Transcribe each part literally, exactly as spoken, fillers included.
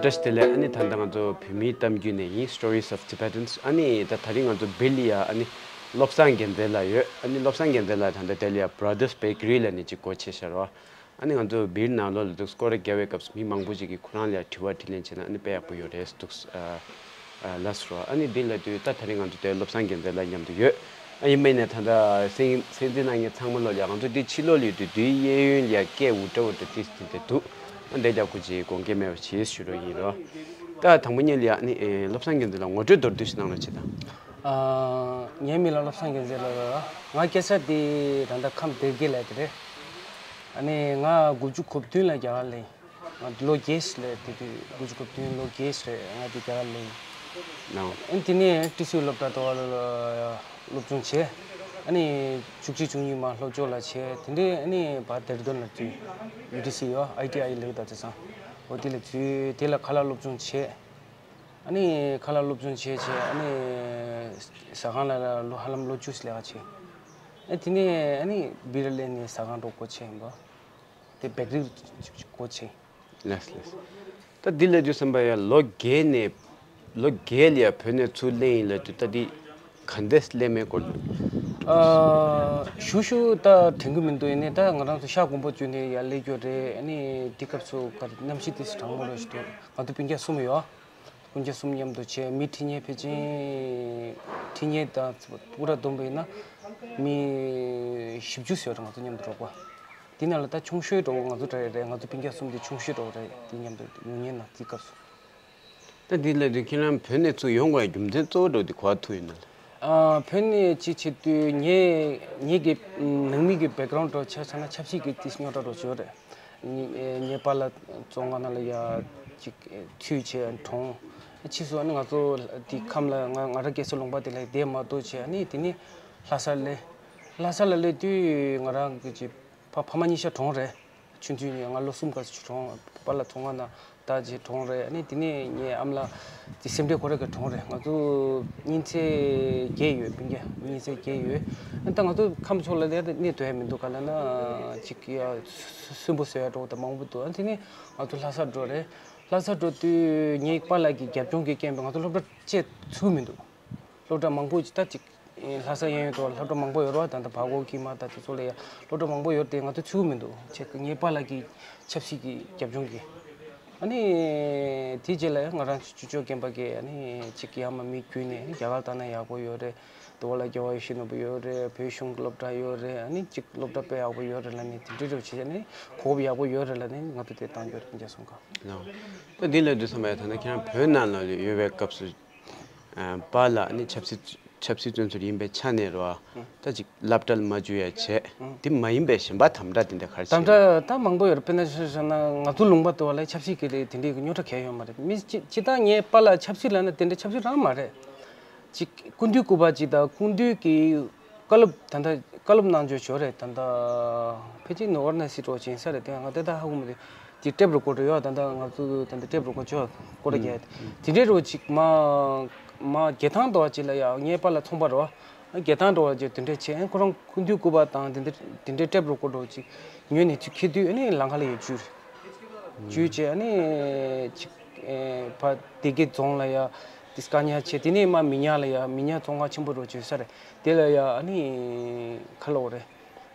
བཀྲ་ཤིས་བདེ་ལེགས། ཨ་ནི་ད་ལྟ་ང་ཚོ་བོད་མིའི་གཏམ་རྒྱུད་ནས་ཡིན། Stories of Tibetans། ཨ་ནི་ད་དེ་རིང་ང་ཚོ་སྦིར་ལ་ཡ་ཨ་ནི་བློ་བཟང་རྒྱལ་མཚན་ལགས་ཡོད། ཨ་ནི་བློ་བཟང་རྒྱལ་མཚན་ལགས་ད་ལྟ་དེ་ལ་ཡ་Brothers Bakery་ལབ་ནས་ཅིག་སྒོ་ཕྱེ་བཞག་རོ། ཨ་ནི་ང་ཚོ་སྦིར་ནང་ལོགས་ལ་འདུག་སྐོར་ར་རྒྱག་པའི་སྐབས་སུ་མི་མང་པོ་ཅིག་གིས་ཁོ་རང་ལ་ཡ་དྲི་བ་དྲིས་ལན་བྱས་ན་ཨ་ནི་དཔེ་ཡག་པོ་ཡོད་རེད་འདུག་ཨ་ལབ་སོང་རོ། ཨ་ནི་འདི་ལབ་དུས་ད་དེ་རིང་ང་ཚོ་དེ་བློ་བཟང་རྒྱལ་མཚན་ལགས་མཉམ་དུ་ཡོད། ཨ་ཡིན་པས་ནས་ད་ལྟ་གསན་གསན་གཟིགས་གནང་མཁན་ཚང་མ་ལོ་ལ་ང་ཚོ་འདི་ཕྱི་ལོགས་ལ་ཡོད་དུས་འདིའི་གཡས་གཡོན་ལ་སྐད་འུར་སྒྲ་འུར་སྒྲ་ཏིས་ཏིས་དེ་འདུག་ཨ་འདི་རྒྱག་དགོས་ཀྱི་དགོངས་འགལ་མེད་པ་བྱེད་ཞུ་རོགས་ཡིན་རོ། ད་དང་པོ་ཉིད་ལ་ཡ་ནི་ཨེ་བློ་བཟང་རྒྱལ་མཚན་ལགས་ངོ་སྤྲོད་མདོར་བསྡུས་ཤིག་གནང་རོགས་བྱེད་དང་། ཨ། ངའི་མིང་ལ་བློ་བཟང་རྒྱལ་མཚན་ལབ་རེད། ང་སྐྱེས་ས་དེ་ད་ལྟ་ཁམས་སྡེ་དགེ་ལ་དེ་རེད། ཨ་ནི་ང་དགུ་བཅུ་གོ་བདུན་ལ་རྒྱ་གར་ལ་ཡིན། ང་ལོ་བརྒྱད་ལས་དེ་དུས་དགུ་བཅུ་གོ་བདུན་ལོ་བརྒྱད་རེད། ང་དེ་རྒྱ་གར་ལ་ཡིན། ཨ་དེ་ནས་ཏི་སུའི་སློབ་གྲྭ་དོ་བ་ལ་སློབ་སྦྱོང་བྱས། ཨ་ནི་བཅུ་གཅིག་བཅུ་གཉིས་མ་སློབ་སྦྱོང་ལ་བྱས། དེ་འདྲའི་ཨ་ནི་བར་དེར་དོན་ལ་འཛུལ། ཡུ་ཌི་སི་ཡོད། ཨའི་ཊི་ཨའི་ལེགས་ད་དེ་ཚང་། འོ་དེ་ལ་འཛུལ། དེ་ལ་ཁ་ལག་སློབ་སྦྱོང་བྱས། ཨ་ནི་ཁ་ལག་སློབ་སྦྱོང་བྱས་བྱས་ཨ་ནི་ཟ་ཁང་ལ་ལོ་ཧ་ལམ་ལོ་བཅུ་ལས་ཀ་བྱས། ཨ་དེ་ནས་ཨ་ནི་སྦིར་སླེབས་ནས་ཟ་ཁང་འགྲོ་སྒོ་བྱས་ཡིན་པ། དེ་བེག་རི་སྒོ་ཕྱེ། ལགས་ལགས། ད་འདི་ལབ་དུས་ཙམ་པ་ཡ་ལོ་བརྒྱད་ནས་ལོ་བརྒྱད་ལ་ཡ་བོད་ནས་ཚུར་སླེབས་ཡིན་ལབ་དུས་ད་འདི་ག་འདྲས་སླེབས་མིན་སྐོར་ལ། ཨ་ཞུ་ཞུ་ད་དྲན་གི་མི་འདུག་ཡིན་ནའི་ད་ང་རང་ཚོ་ཤག་དགོན་པ་བརྒྱུད་ནས་ཡར་སླེབས་རྒྱུ་རེད། ཨ་ནི་དེ་སྐབས་སུ་ག་རེ་གནམ་གཤིས་དེ་གྲང་མོ་རེད་ཞུ་དུས་ང་ཚོ་སྤུན་ཀྱག་གསུམ་ཡོད། སྤུན་ཀྱག་གསུམ་མཉམ་དུ་བྱས། མི་ཁྲི་གཉིས་ཕལ་ཆེར་ཁྲི་གཉིས་དང་སྤུ་ར་བསྡོམས་པ་ཡིན་ན་མི་བཞི་བཅུ་ཟེར་བ་རེད། ང་ཚོ་མཉམ་དུ་འགྲོ་པ། དེ་ནང་ལ་ད་ཆུང་ཤོས་འགྲོ་བ་ང་ཚོ་འདྲ་རེད། ང་ཚོ་སྤུན་ཀྱག་གསུམ་དེ་ཆུང་ཤོས་འགྲོ་བ་རེད། དེ་མཉམ་དུ་ཡོང་མཁན་ནང་དེ་སྐབས་སུ། ད་འདི་ལབ་དུས་ཁྱེད་རང་བོད་ནས་ཚུར་ཡོང་དགོས་རྒྱུ་མཚན་གཙོ་བོ་འགྲོ་དེ་ག་པར་ཐུག་ཡོད་ན་ལ། ཨ་བོད་ནས་ཅིག་བྱེད་དུས་ངའི་ངའི་གི་ནང་མི་གི་བེག་རོན་འགྲོ་ཆ་ཚང་ན་ཆབ་སྲིད་ཀྱི་དེ་རྙོག་དྲ་འགྲོ་བྱོས་རེད། ངའི་པཱ་ལགས་བཙོན་ཁང་ནང་ལ་ཡ་ཅིག་ཚུད་བྱས་གྲོངས། ཕྱིས་སུ་ཨ་ནི་ང་ཚོ་དེ་ཁམས་ལ་ང་ང་རང་སྐྱེས་ས་ལུང་པ་དེ་ལ་བསྡད་མ་ཐུབ་བྱས། ཨ་ནི་དེ་ནས་ལྷ་སར་སླེབས། ལྷ་ས་ལ་སླེབས་དུས་ང་རང་གི་ཅིག་ཕ་ཕ་མ་གཉིས་ཆ་གྲོངས་རེད། ཆུང་དུས་ནས་ང་ལོ་གསུམ་སྐབས་སུ་གྲོངས། པཱ་ལགས་བཙོན་ཁང་ནང་ད་ཅིག་གྲོངས་རེད། ཨ་ནི་དེ་ནས་ངའི་ཨ་མ་ལགས་དེ་སེམས་ཁྲལ་ཁོ་རང་གིས་གྲོངས་རེད། ང་ཚོ་གཉིས་ཚེ་བརྒྱད་ཡོད། སྤུན་ཀྱག་གཉིས་ཚེ་བརྒྱད་ཡོད། ཨ་ད་ང་ཚོ་ཁམས་ཕྱོགས་ལ་ལས་གནས་སྡོད་ཡ་མི་འདུག་ག་ལབ་ན་ཅིག་ཡ་སུན་པོ་བཟོ་ཡ་འགྲོ་དང་མང་པོ་འདུག་ཨ་དེ་ནས་ང་ཚོ་ལྷ་སར་འགྲོ་རེད། ལྷ་སར་འགྲོ་དུས་ངའི་པཱ་ལགས་ཀྱི་རྒྱབ་ལྗོངས་ཀྱི་རྐྱེན་པས་ང་ཚོ་སློབ་གྲྭ་བཅད་ཚུགས་མི་འདུག་སློབ་གྲྭ་མང་པོ་ཅིག་ད་ཅིག་ལྷ་ས་གཡས་གཡོན་དུ་སློབ་གྲྭ་མང་པོ་ཡོད་རེད་བ། ད་ལྟ་བར་སྐོར་དཀྱིལ་མ་ད་དེ་ཚོ་ལ་ཡ་སློབ་གྲྭ་མང་པོ་ཡོད་དེ་ང་ཚོ་ཚུགས་མི་འདུག་ཅེས་ངའི་པཱ་ལགས་ཀྱི་ཆབ་སྲིད་ཀྱི་རྒྱབ་ལྗོངས་ཀྱི། ཨ་ནི་དེ་རྗེས་ལ་ཡ་ང་རང་ཅོ་ཅོ་རྒན་པ་གིས་ཨ་ནི་ཅིག་ཡར་མར་མི་བརྒྱུད་ནས་རྒྱ་གར་བཏང་ན་ཡག་པོ་ཡོད་རེད། དེ་བ་ལ་རྒྱལ་བ་ཡིད་བཞིན་ནོར་བུ་ཡོད་རེད། བོད་གཞུང་གི་སློབ་གྲྭ་ཡོད་རེད། ཨ་ནི་ཅིག་སློབ་གྲྭ་དཔེ་ཡག་པོ་ཡོད་རེད་ལབ་ནས་དེ་འདྲ་རེ་བྱས་ནས་གོ་སྐབས་ཡག་པོ་ཡོད་རེད་ལབ་ནས་ང་ཚོ་དེ་བཏང་རྒྱུ་རེད་སྤུན་ཀྱག་གསུམ་ཀ། ལགས། ད་འདི་ལ་འདུག་བསམ་པ་ཡ་ད་ལྟ་ཁྱེད་རང་བོད་ནང་ལ་ཡོད་པའི་སྐབས་སུ། ཨ་པཱ་ལགས་ནི་ཆབ་སྲིད་ཆབ་སྲིད་བཙོན་ཟུར་ཡིན་པའི་ཆ་ནས་རོ། ཨ་ད་ཅིག་སློབ་གྲྭ་ལ་མ་འཇུ་ཡ་བྱས། ཨ་དེ་མ་ཡིན་པའི་གཞན་པ་དམ་དྲག་དེ་འདྲ་ག་རེ་བྱས། དམ་དྲག་ད་མང་པོ་ཡོད་རེད། དཔེར་ན་ཆ་བཞག་ན་ང་ཚོ་ལུང་པ་དེ་བ་ལ་ཆབ་སྲིད་ཀྱི་རེད་དེ་འདྲའི་རྙོག་དྲ་གང་ཡང་ཡོད་མ་རེད། མི་སྤྱི་སྤྱི་བཏང་ངའི་པཱ་ལགས་ཆབ་སྲིད་ལབ་ན་དེ་འདྲ་ཆབ་སྲིད་རང་མ་རེད། ཅིག་སྐུ་མདུན་སྐུ་པར་ཅིག་དང་སྐུ་མདུན་གྱི་བཀའ་སློབ་ད་ལྟ་བཀའ་སློབ་གནང་བྱོས་བྱོས་རེད། ད་ལྟ་ཕལ་ཆེར་ནི་ཨོར་ན་སི་ཏྲོ་ཅན་ས་རེད་དེ་ང་དེ་ད་ཧ་གོ་མི་འདུག་དེ་ཊེབ་རི་ཀོར་ཌར་ཡོད། ད་ལྟ་ང་ཚོ་ད་ལྟ་ཊེབ་རི་ཀོར་ཌར་ཡོད། ཀོ་ར་རྒྱལ་དེ་འདྲའི་རོ་ཅིག་མ་མ་རྒྱལ་ཐང་འགྲོ་བ་ཅིག་ལ་ཡ་ངའི་པཱ་ལགས་ཚོང་པ་རོ། རྒྱལ་ཐང་འགྲོ་བ་ཅིག་དེ་འདྲས་བྱས་ཁོ་རང་སྐུ་མདུན་སྐུ་པར་དང་དེ་འདྲ་དེ་འདྲའི་ཊེབ་རི་ཀོར་ཌར་ཅིག་ཉོས་ནས་ཅིག་འཁྱེར་དུས་ཨ་ནི་ལམ་ཁ་ལ་ཡ་འཇུས་རེད། འཇུས་བྱས་ཨ་ནི་ཅིག་ཨེ་ཕ་སྡེ་དགེ་རྫོང་ལ་ཡ་དེ་བཀག་ཉར་བྱས། དེ་ནས་མ་མི་ཉག་ལ་ཡ་མི་ཉག་བཙོན་ཁང་ཆེན་པོ་རོ་བྱོས་ས་རེད། དེ་ལ་ཡ་ཨ་ནི་ཁ་ལོ་རེད།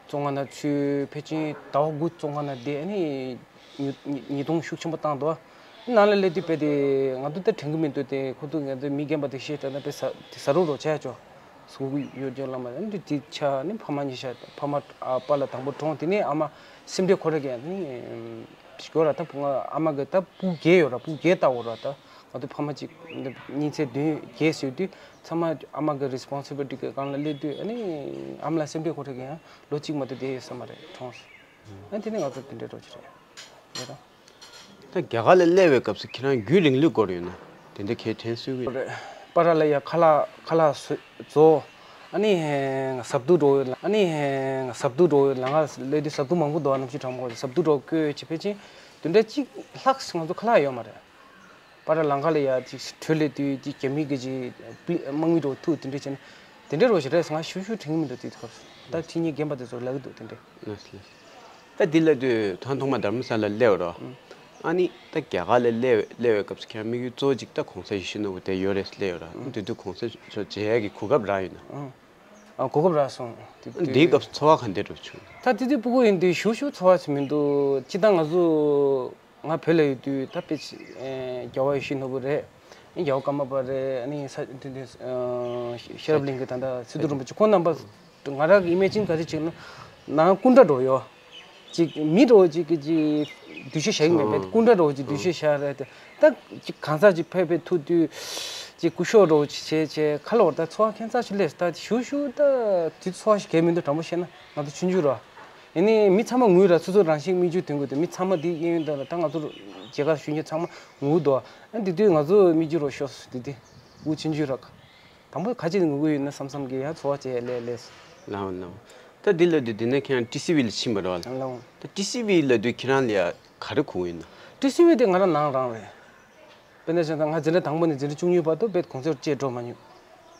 བཙོན་ཁང་ནང་ཚུད་ཕལ་ཆེར་ཟླ་བ་དགུ་བཙོན་ཁང་ནང་བསྡད། ཨ་ནི་ཉི་ཉི་ཉི་སྟོང་ཤུགས་ཆེན་པོ་བཏང་འདུག་ནང་ལ་སླེབས་དུས་དཔེ་དེ་ང་ཚོ་ད་དྲན་གི་མི་འདུག་དེ་ཁོ་ཚོ་ང་ཚོ་མི་རྒན་པ་དེ་ཤེས་ད་ན་དཔེ་ཟ་དེ་ཟ་རུག་རུག་བྱས་ཅོ་ཟུག་གི་ཡོད་ཅོ་ལ་མ་ཨ་ནི་དེ་ཆ་ནི་ཕ་མ་གཉིས་ཆ་ཕ་མ་ཨ་པཱ་ལགས་དང་པོ་གྲོངས། དེ་ནས་ཨ་མ་སེམས་ཁྲལ་ཁོ་ར་གི་ཨ་ནི་ཞིག་ཡོད་ར། ད་ང་ཨ་མ་གི་ད་སྤུ་རྒྱལ་ཡོད་ར། སྤུ་རྒྱལ་ལྟ་བུ་ར། ད་ང་ཚོ་ཕ་མ་གཅིག་གཉིས་ཚེ་བདུན་རྒྱལ་ཟེར་དུས་ཚང་མ་ཨ་མ་གི་རི་སི་པོན་སི་བི་ལི་ཊི་གི་སྒང་ལ་སླེབས་དུས་ཨ་ནི་ཨ་མ་ལ་སེམས་ཁྲལ་ཁོ་ར་གི་ཡང་ལོ་གཅིག་མ་གཏོགས་བསྡད་ཡོད་ས་མ་རེད། གྲོངས་སོང་། ཨ་དེ་ནས་ང་ཚོ་དེ་འདྲའི་འགྲོ་གི་རེད། ཡོད་ར། ད་རྒྱ་གར་ལ་སླེབས་པའི་སྐབས་སུ་ཁྱེད་རང་རྒྱུན་རིང་ལུགས་སྐོར་ཡོད་ན་དེ་འདྲ་གལ་དྲན་སྲོལ་གྱི། པ་ར་ལ་ཡ་ཁ་ལག་ཁ་ལག་བཟོ་བཟོ། ཨ་ནི་ཟབ་ཏུ་འགྲོ་ཡོད་ལ། ཨ་ནི་ཟབ་ཏུ་འགྲོ་ཡོད་ལ། ང་སླེབས་དུས་ཟབ་ཏུ་མང་པོ་འདུག་ཨ་ནམ་ཞིག་གྲང་མོ་ཟབ་ཏུ་འགྲོ་བསྐོལ་བྱེད་ཕལ་ཆེར་དེ་འདྲ་གཅིག་ལྷག་ང་ཚོ་ཁ་ལག་ཡོད་མ་རེད། པ་ར་ལམ་ཁ་ལ་ཡ་ཅིག་བྲོས་སླེབས་དུས་ཅིག་རྒྱ་མི་གི་ཅིག་པི་དམག་མི་འགྲོ་ཐུག་དེ་འདྲ་བྱས་ན་དེ་འདྲ་རོ་ཞིག་རེད་ང་ཤུ་ཤུ་དྲན་གི་མི་འདུག་དེ་སྐབས་སུ་ད་ཁྲི་གཉིས་རྒན་པ་དེ་ཚོ་ལབ་གི་འདུག་དེ་འདྲ། ད་འདི་ལ་དུས་ཐང་ཐོག་མ་དྷརྨ་ས་ལ་སླེབས་རོ། ཨ་ ཨ་ནི་ད་རྒྱ་གར་ལ་སླེབས་སླེབས་པའི་སྐབས་སུ་ཁྱེད་རང་དམིགས་ཡུལ་གཙོ་བོ་གཅིག་ད་གོང་ས་ཡིད་བཞིན་ནོར་བུ་དེ་ཡོད་རེད་སླེབས་ཡོད་ར། ཨ་ནི་དེ་དུས་གོང་ས་མཆོག་མཇལ་ཡག་གི་གོ་སྐབས་རག་ཡོད་ན། ཨ་གོ་སྐབས་རག་སོང་། དེ་དུས་འདིའི་སྐབས་སུ་ཚོར་བ་ག་འདྲ་འདྲ་བྱུང་། ད་དེ་དུས་སྤུ་གུ་ཡིན་དུས་ཞུ་ཞུ་ཚོར་བ་ཞིག་མི་འདུག་སྤྱིར་བཏང་ང་ཚོ་ང་བོད་ལ་ཡོད་དུས་ད་དཔེ་ཆ་ཨེ་རྒྱལ་བ་ཡིད་བཞིན་ནོར་བུ་རེད། ཨེ་རྒྱལ་བ་ཀརྨ་པ་རེད། ཨ་ནི་ས་དེ་དེ་ཨ་ཤེས་རབ་གླིང་གི་ད་ལྟ་སི་ཏུ་རིན་པོ་ཆེ་ཁོང་རྣམ་པ་ང་རང་གི་ཨི་མེ་ཇིན་ག་རེ་བྱས་ན་ནང་སྐུ་འདྲ་འགྲོ་ཡོད། ཅིག་མི་འགྲོ་ཅིག་གི་ཅིག་འདུ་ཤེས་བཞག་གི་མེད་པས། སྐུ་འདྲ་འགྲོ་ཅིག་འདུ་ཤེས་བཞག་རེད་དེ། ད་ཅིག་གང་ཟག་ཅིག་ཕེབས་ཕེབས་ཐུག་དུས་ཅིག་སྐུ་ཞབས་འགྲོ་ཅིག་བྱས་བྱས་ཁ་ལོ་ད་ཚོར་བ་ཁྱད་མཚར་ཞིག་སླེབས། ད་ཞུ་ཞུ་ད་དེ་ཚོར་བ་ཞིག་གས་མི་འདུག་དྲང་པོ་བཤད་ན་ང་ཚོ་ཆུང་ཆུང་ར། ཡིན་ནའི་མི་ཚང་མ་ངུས་ར། སོ་སོ་རང་བཞིན་མིག་ཆུ་ཐོན་གི་འདུག་མི་ཚང་མ་འདི་གཡས་གཡོན་དང་ད་ང་ཚོ་མཇལ་ཁ་ཞུ་མཁན་ཚང་མ་ངུ་འདུག་ཨ་འདི་དུས་ང་ཚོ་མིག་ཆུ་རོ་ཤོར་སོང་། འདི་དུས་འུ་ཆུང་ཆུང་ར། དང་པོ་ཁ་ཅིག་ངུ་གི་ཡོད་ན་བསམ་བསམ་གི་ཡང་ཚོར་བ་བྱས་ལས་ལས། ལའོ་ལའོ། ད་འདི་ལ་དུས་འདི་ནས་ཁྱེད་རང་ཊི་སི་ཝི་ལ་ཕྱིན་པ་རེད་བ། ལའོ། ད་ཊི་སི་ཝི་ལ་དུས་ཁྱེད་རང་ལ་ཡ་ག་རེ་གོ་གི་ཡོད་ན། ཊི་སི་ཝི་དེ་ང་རང་ནང་རང་རེད། དཔེར་ན་བྱས་ན་ང་འཛིན་གྲྭ་དང་པོ་ནས་འཛིན་གྲྭ་བཅུ་གཉིས་བར་དུ་དཔེ་གོང་ཚད་བཅས་འགྲོ་མ་མྱོང་།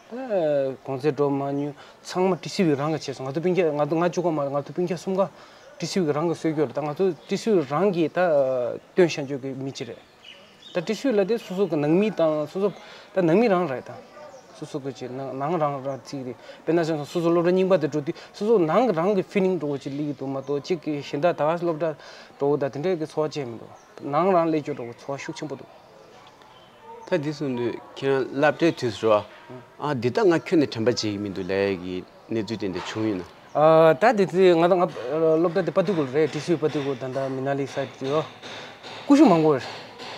ཨ་གོང་ཚད་འགྲོ་མ་མྱོང་། ཚང་མ་ཊི་སི་ཝི་རང་གིས་བྱས་སོང་། ང་ཚོ་སྤུན་ཀྱག་ང་ཚོ་ང་གཅིག་པོ་མ་རེད། ང་ཚོ་སྤུན་ཀྱག་གསུམ་ཀ་ཊི་སི་ཝི་རང་གིས་གསོལ་རྒྱུ་རེད། ད་ང་ཚོ་ཊི་སི་ཝི་རང་གིས་ད་སྟོན་བཤད་རྒྱུ་གི་མི་གཅིག་རེད། ད་ཊི་སི་ཝི་ལ་དེ་སོ་སོ་གི་ནང་མི་དང་སོ་སོ་ད་ནང་མི་རང་རེད་ད། སོ་སོ་གི་ཅིག་ནང་ནང་རང་རང་ཚིག་རེད། དཔེར་ན་བྱས་ན་སོ་སོ་སློབ་གྲྭ་རྙིང་པ་དེ་འགྲོ་དུས་སོ་སོ་ནང་གི་རང་གི་ཕི་ལིང་འདྲ་བོ་ཅིག་སླེབས་ཀྱི་འདུག་མ་གཏོགས་གཅིག་གི་གཞན་དག་ད་སློབ་གྲྭ་འགྲོ་ད་དེ་འདྲའི་གི་ཚོར་བ་ཅིག་མི་འདུག་ནང་རང་སླེབས་རྒྱུ་འདྲ་བོ་ཚོར་བ་ཤུགས་ཆེན་པོ་འདུག་ད་འདི་གསུངས་དུས་ཁྱེད་རང་སློབ་གྲྭའི་དུས་སུ་རོ། ཨ་འདི་ད་ང་ཁྱོན་ནས་དྲན་པ་བརྗེད་ཀྱི་མི་འདུག་ལབ་ཡས་ཀྱི་གནས་ཚུལ་དེ་འདྲ་བྱུང་ཡོད་ན། ཨ་ད་དེ་དུས་ང་ད་ང་སློབ་གྲྭ་དེ་པ་ཏི་ཀུ་ལ་རེད། ཊི་སི་ཝི་པ་ཏི་ཀུ་ད་ད་མི་ན་ལི་སའིད་དུ་ཡོད། ཀུ་ཤུ་མང་པོ་རེད།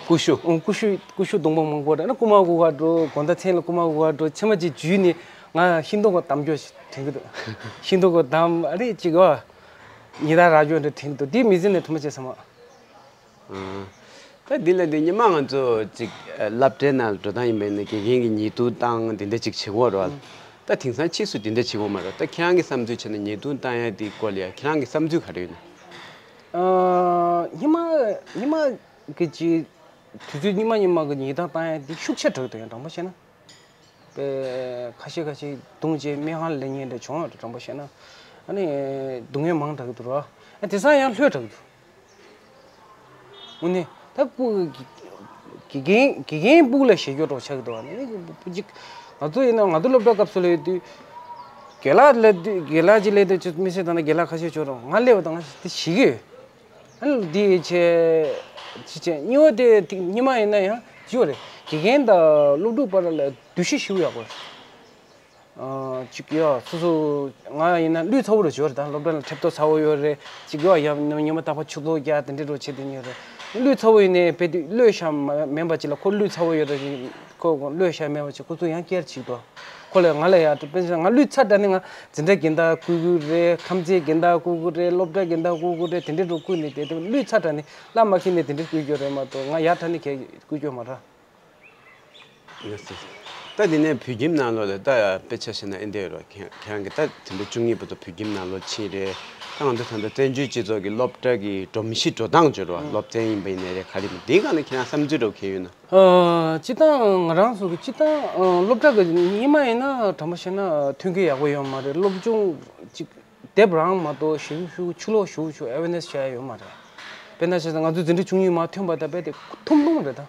ཀུ་ཤུ། ཨང་ཀུ་ཤུ་ཀུ་ཤུ་སྡོང་པོ་མང་པོ་རེད། ཨ་ན་རྐུ་མ་རྐུ་ག་འགྲོ། དགོང་དག་མཚན་ལ་རྐུ་མ་རྐུ་ག་འགྲོ། མཚན་མོ་ཅིག་འཇུས་ནས་ང་ཤིང་ཏོག་གི་གཏམ་རྒྱུད་ཞིག་དྲན་གྱི་འདུག་ཤིང་ཏོག་གི་གཏམ་ཨ་རེ་ཅིག་ཨ་ཉི་ཟླ་ར་ཅོ་འདྲ་དྲན་གྱི་འདུག་དེ་མི་ཚེ་ནས་ཐུབ་མ་བྱས་ས་མ། ཨ། ད་འདི་ལ་འདི་ཉི་མ་ང་ཚོ་ཅིག་ཨ་སློབ་གྲྭའི་ནང་འགྲོ་སྟངས་ཡིན་པས་ན་དགེ་རྒན་གྱི་ཉེས་རྡུང་བཏང་འདི་འདྲ་ཅིག་བྱེད་ཀྱི་ཡོད་རེད་བ། ཨང་། ད་དེང་སང་ཕྱིས་སུ་འདི་འདྲ་བྱེད་ཀྱི་ཡོད་མ་རེད། ད་ཁྱེད་རང་གི་བསམ་ཚུལ་བྱས་ན་ཉེས་རྡུང་བཏང་ཡ་འདི་སྐོར་ལ་ཡ་ཁྱེད་རང་གི་བསམ་ཚུལ་ག་རེ་ཡོད་ན། ཨ། ཉི་མ་ཉི་མ་གི་ཅིག་དུས་ཚོད་ཉི་མ་ཉི་མ་གི་ཉེས་རྡུང་བཏང་ཡ་འདི་ཤུགས་ཆེ་དྲགས་འདུག་ཡང་དྲང་པོ་བཤད་ན། པའི་ཁ་ཤས་ཁ་ཤས་བརྡུངས་རྗེས་སྨན་ཁང་ལ་སླེབས་མཁན་འདྲ་བྱུང་བ་དྲང་པོ་བཤད་ན། ཨ་ནི་སྡུག་བསྔལ་མང་དྲགས་འདུག་ར། ཨ་དེང་སང་ཡང་ལྷོད་དྲགས་འདུག་དངོས་གནས་ད་སྤུ་དགེ་རྒན་དགེ་རྒན་སྤུ་གུ་ལ་ཞེད་སྐྱོ་འདྲ་ཆགས་འདུག་ཨ་ནི་སྤུ་གཅིག་ང་ཚོ་ཡིན་ན་ང་ཚོ་སློབ་གྲྭ་སྐབས་སུ་ལ་ཡོད་དུས་རྒན་ལགས་ལ་དུས་རྒན་ལགས་ཅིག་སླེབས་དུས་ཅིག་དམིགས་བསལ་ད་ནི་རྒན་ལགས་ཁ་ཤས་བྱོས་རུང་ང་སླེབས་པ་དང་ང་དེ་ཞེད་ཀྱི་ཡོད། ཨ་ནི་འདི་བྱས་ཅི་བྱས་གཉིས་པ་དེ་ཐིག་གཉིས་མ་ཡིན་ན་ཡང་ཅི་ཡོད་རེད། དགེ་རྒན་དང་སློབ་ཕྲུག་བར་ལ་འདུ་ཤེས་ཞིག་ཡག་པོ་རེད། ཨ་ཅིག་ཡ་སོ་སོ་ང་ཡིན་ན་ལུས་ཚ་བོ་རེ་ཅིག་ཡོད་རེད། ད་སློབ་གྲྭ་ལ་ཁྲེབ་ཏོ་ཚ་བོ་ཡོད་རེད། ཅིག་ཡ་ཡ་ཉི་མ་རྟག་པར་ཆུ་ལོག་རྒྱག་དེ་འདྲའི་འགྲོ་བྱེད་དེ་ཉོ་རེད། ལུས་ཚ་བོ་ཡིན་ནའི་དཔེ་དུས་གློད་ཤ་མ་མེད་པ་ཅིག་ལ་ཁོ་ལུས་ཚ་བོ་ཡོད་རེད། ཁོ་གློད་ཤ་མེད་པ་ཅིག་ཁོ་ཚོ་ཡང་སྐྱེར་ཅིག་འགྲོ། ཁོ་ལས་ང་ལ་ཡ་དཔེ་ང་ལུས་ཚ་དྲགས་ནི་ང་འཛིན་གྲྭ་རྒན་བདག་བསྐུལ་གི་རེད། ཁམས་ཚན་རྒན་བདག་བསྐུལ་གི་རེད། སློབ་གྲྭ་རྒན་བདག་བསྐུལ་གི་རེད། དེ་འདྲའི་འགྲོ་བསྐུལ་ནས་དེ་དེ་ལུས་ཚ་དྲགས་ནི་བླ་མ་ཁྱེར་ནས་དེ་འདྲའི་བསྐུལ་རྒྱུ་རེད་མ་གཏོགས་ང་ཡ་དྲགས་ནི་གས་བསྐུལ་རྒྱུ་མ་རེད། ལགས་སོ། ད་དེ་ནས་བོད་ཁྱིམ་ནང་ལོགས་ལ་ད་དཔེ་ཆ་བཞག་ན་ཨེ་འདྲ་རོ། ཁྱེད་ཁྱེད་རང་གི་ད་དེ་འདྲ་བཅུ་གཉིས་བར་དུ་བོད་ཁྱིམ་ནང་ལོགས་ཕྱིན་རེད། ད་ང་ཚོ་ད་ལྟ་བཙན་བྱོལ་སྤྱི་ཚོགས་ཀྱི་སློབ་གྲྭ་གི་སྒྲོམ་གཞི་འགྲོ་སྟངས་བརྗོད་རོགས། སློབ་ཚན་ཡིན་པ་ཡིན་ནའི་རེད། ག་རེ་ཡིན་ནའི་དེའི་སྒང་ལ་ཁྱེད་རང་བསམ་ཚུལ་འདྲ་བོ་ག་རེ་ཡོད་ན། ཨ། སྤྱིར་བཏང་ང་རང་ཚོ་གི་སྤྱིར་བཏང་ཨ་སློབ་གྲྭ་གི་སྔོན་མ་ཡིན་ན་དྲང་པོ་བཤད་ན་མཐུན་རྐྱེན་ཡག་པོ་ཡོད་མ་རེད། སློབ་སྦྱོང་ཅིག་དེབ་རང་མ་གཏོགས་ཞིབ་ཞིབ་ཆུ་ལོག་ཞིབ་ཞིབ་ཨེ་ཝེར་ནེ་སི་བྱ་ཡ་ཡོད་མ་རེད། དཔེར་ན་བྱས་ཙང་ང་ཚོ་འཛིན་གྲྭ་བཅུ་གཉིས་མར་ཐོན་པ་དང་རྦད་དེ་ཐུང་ཐུང་རེད་ད།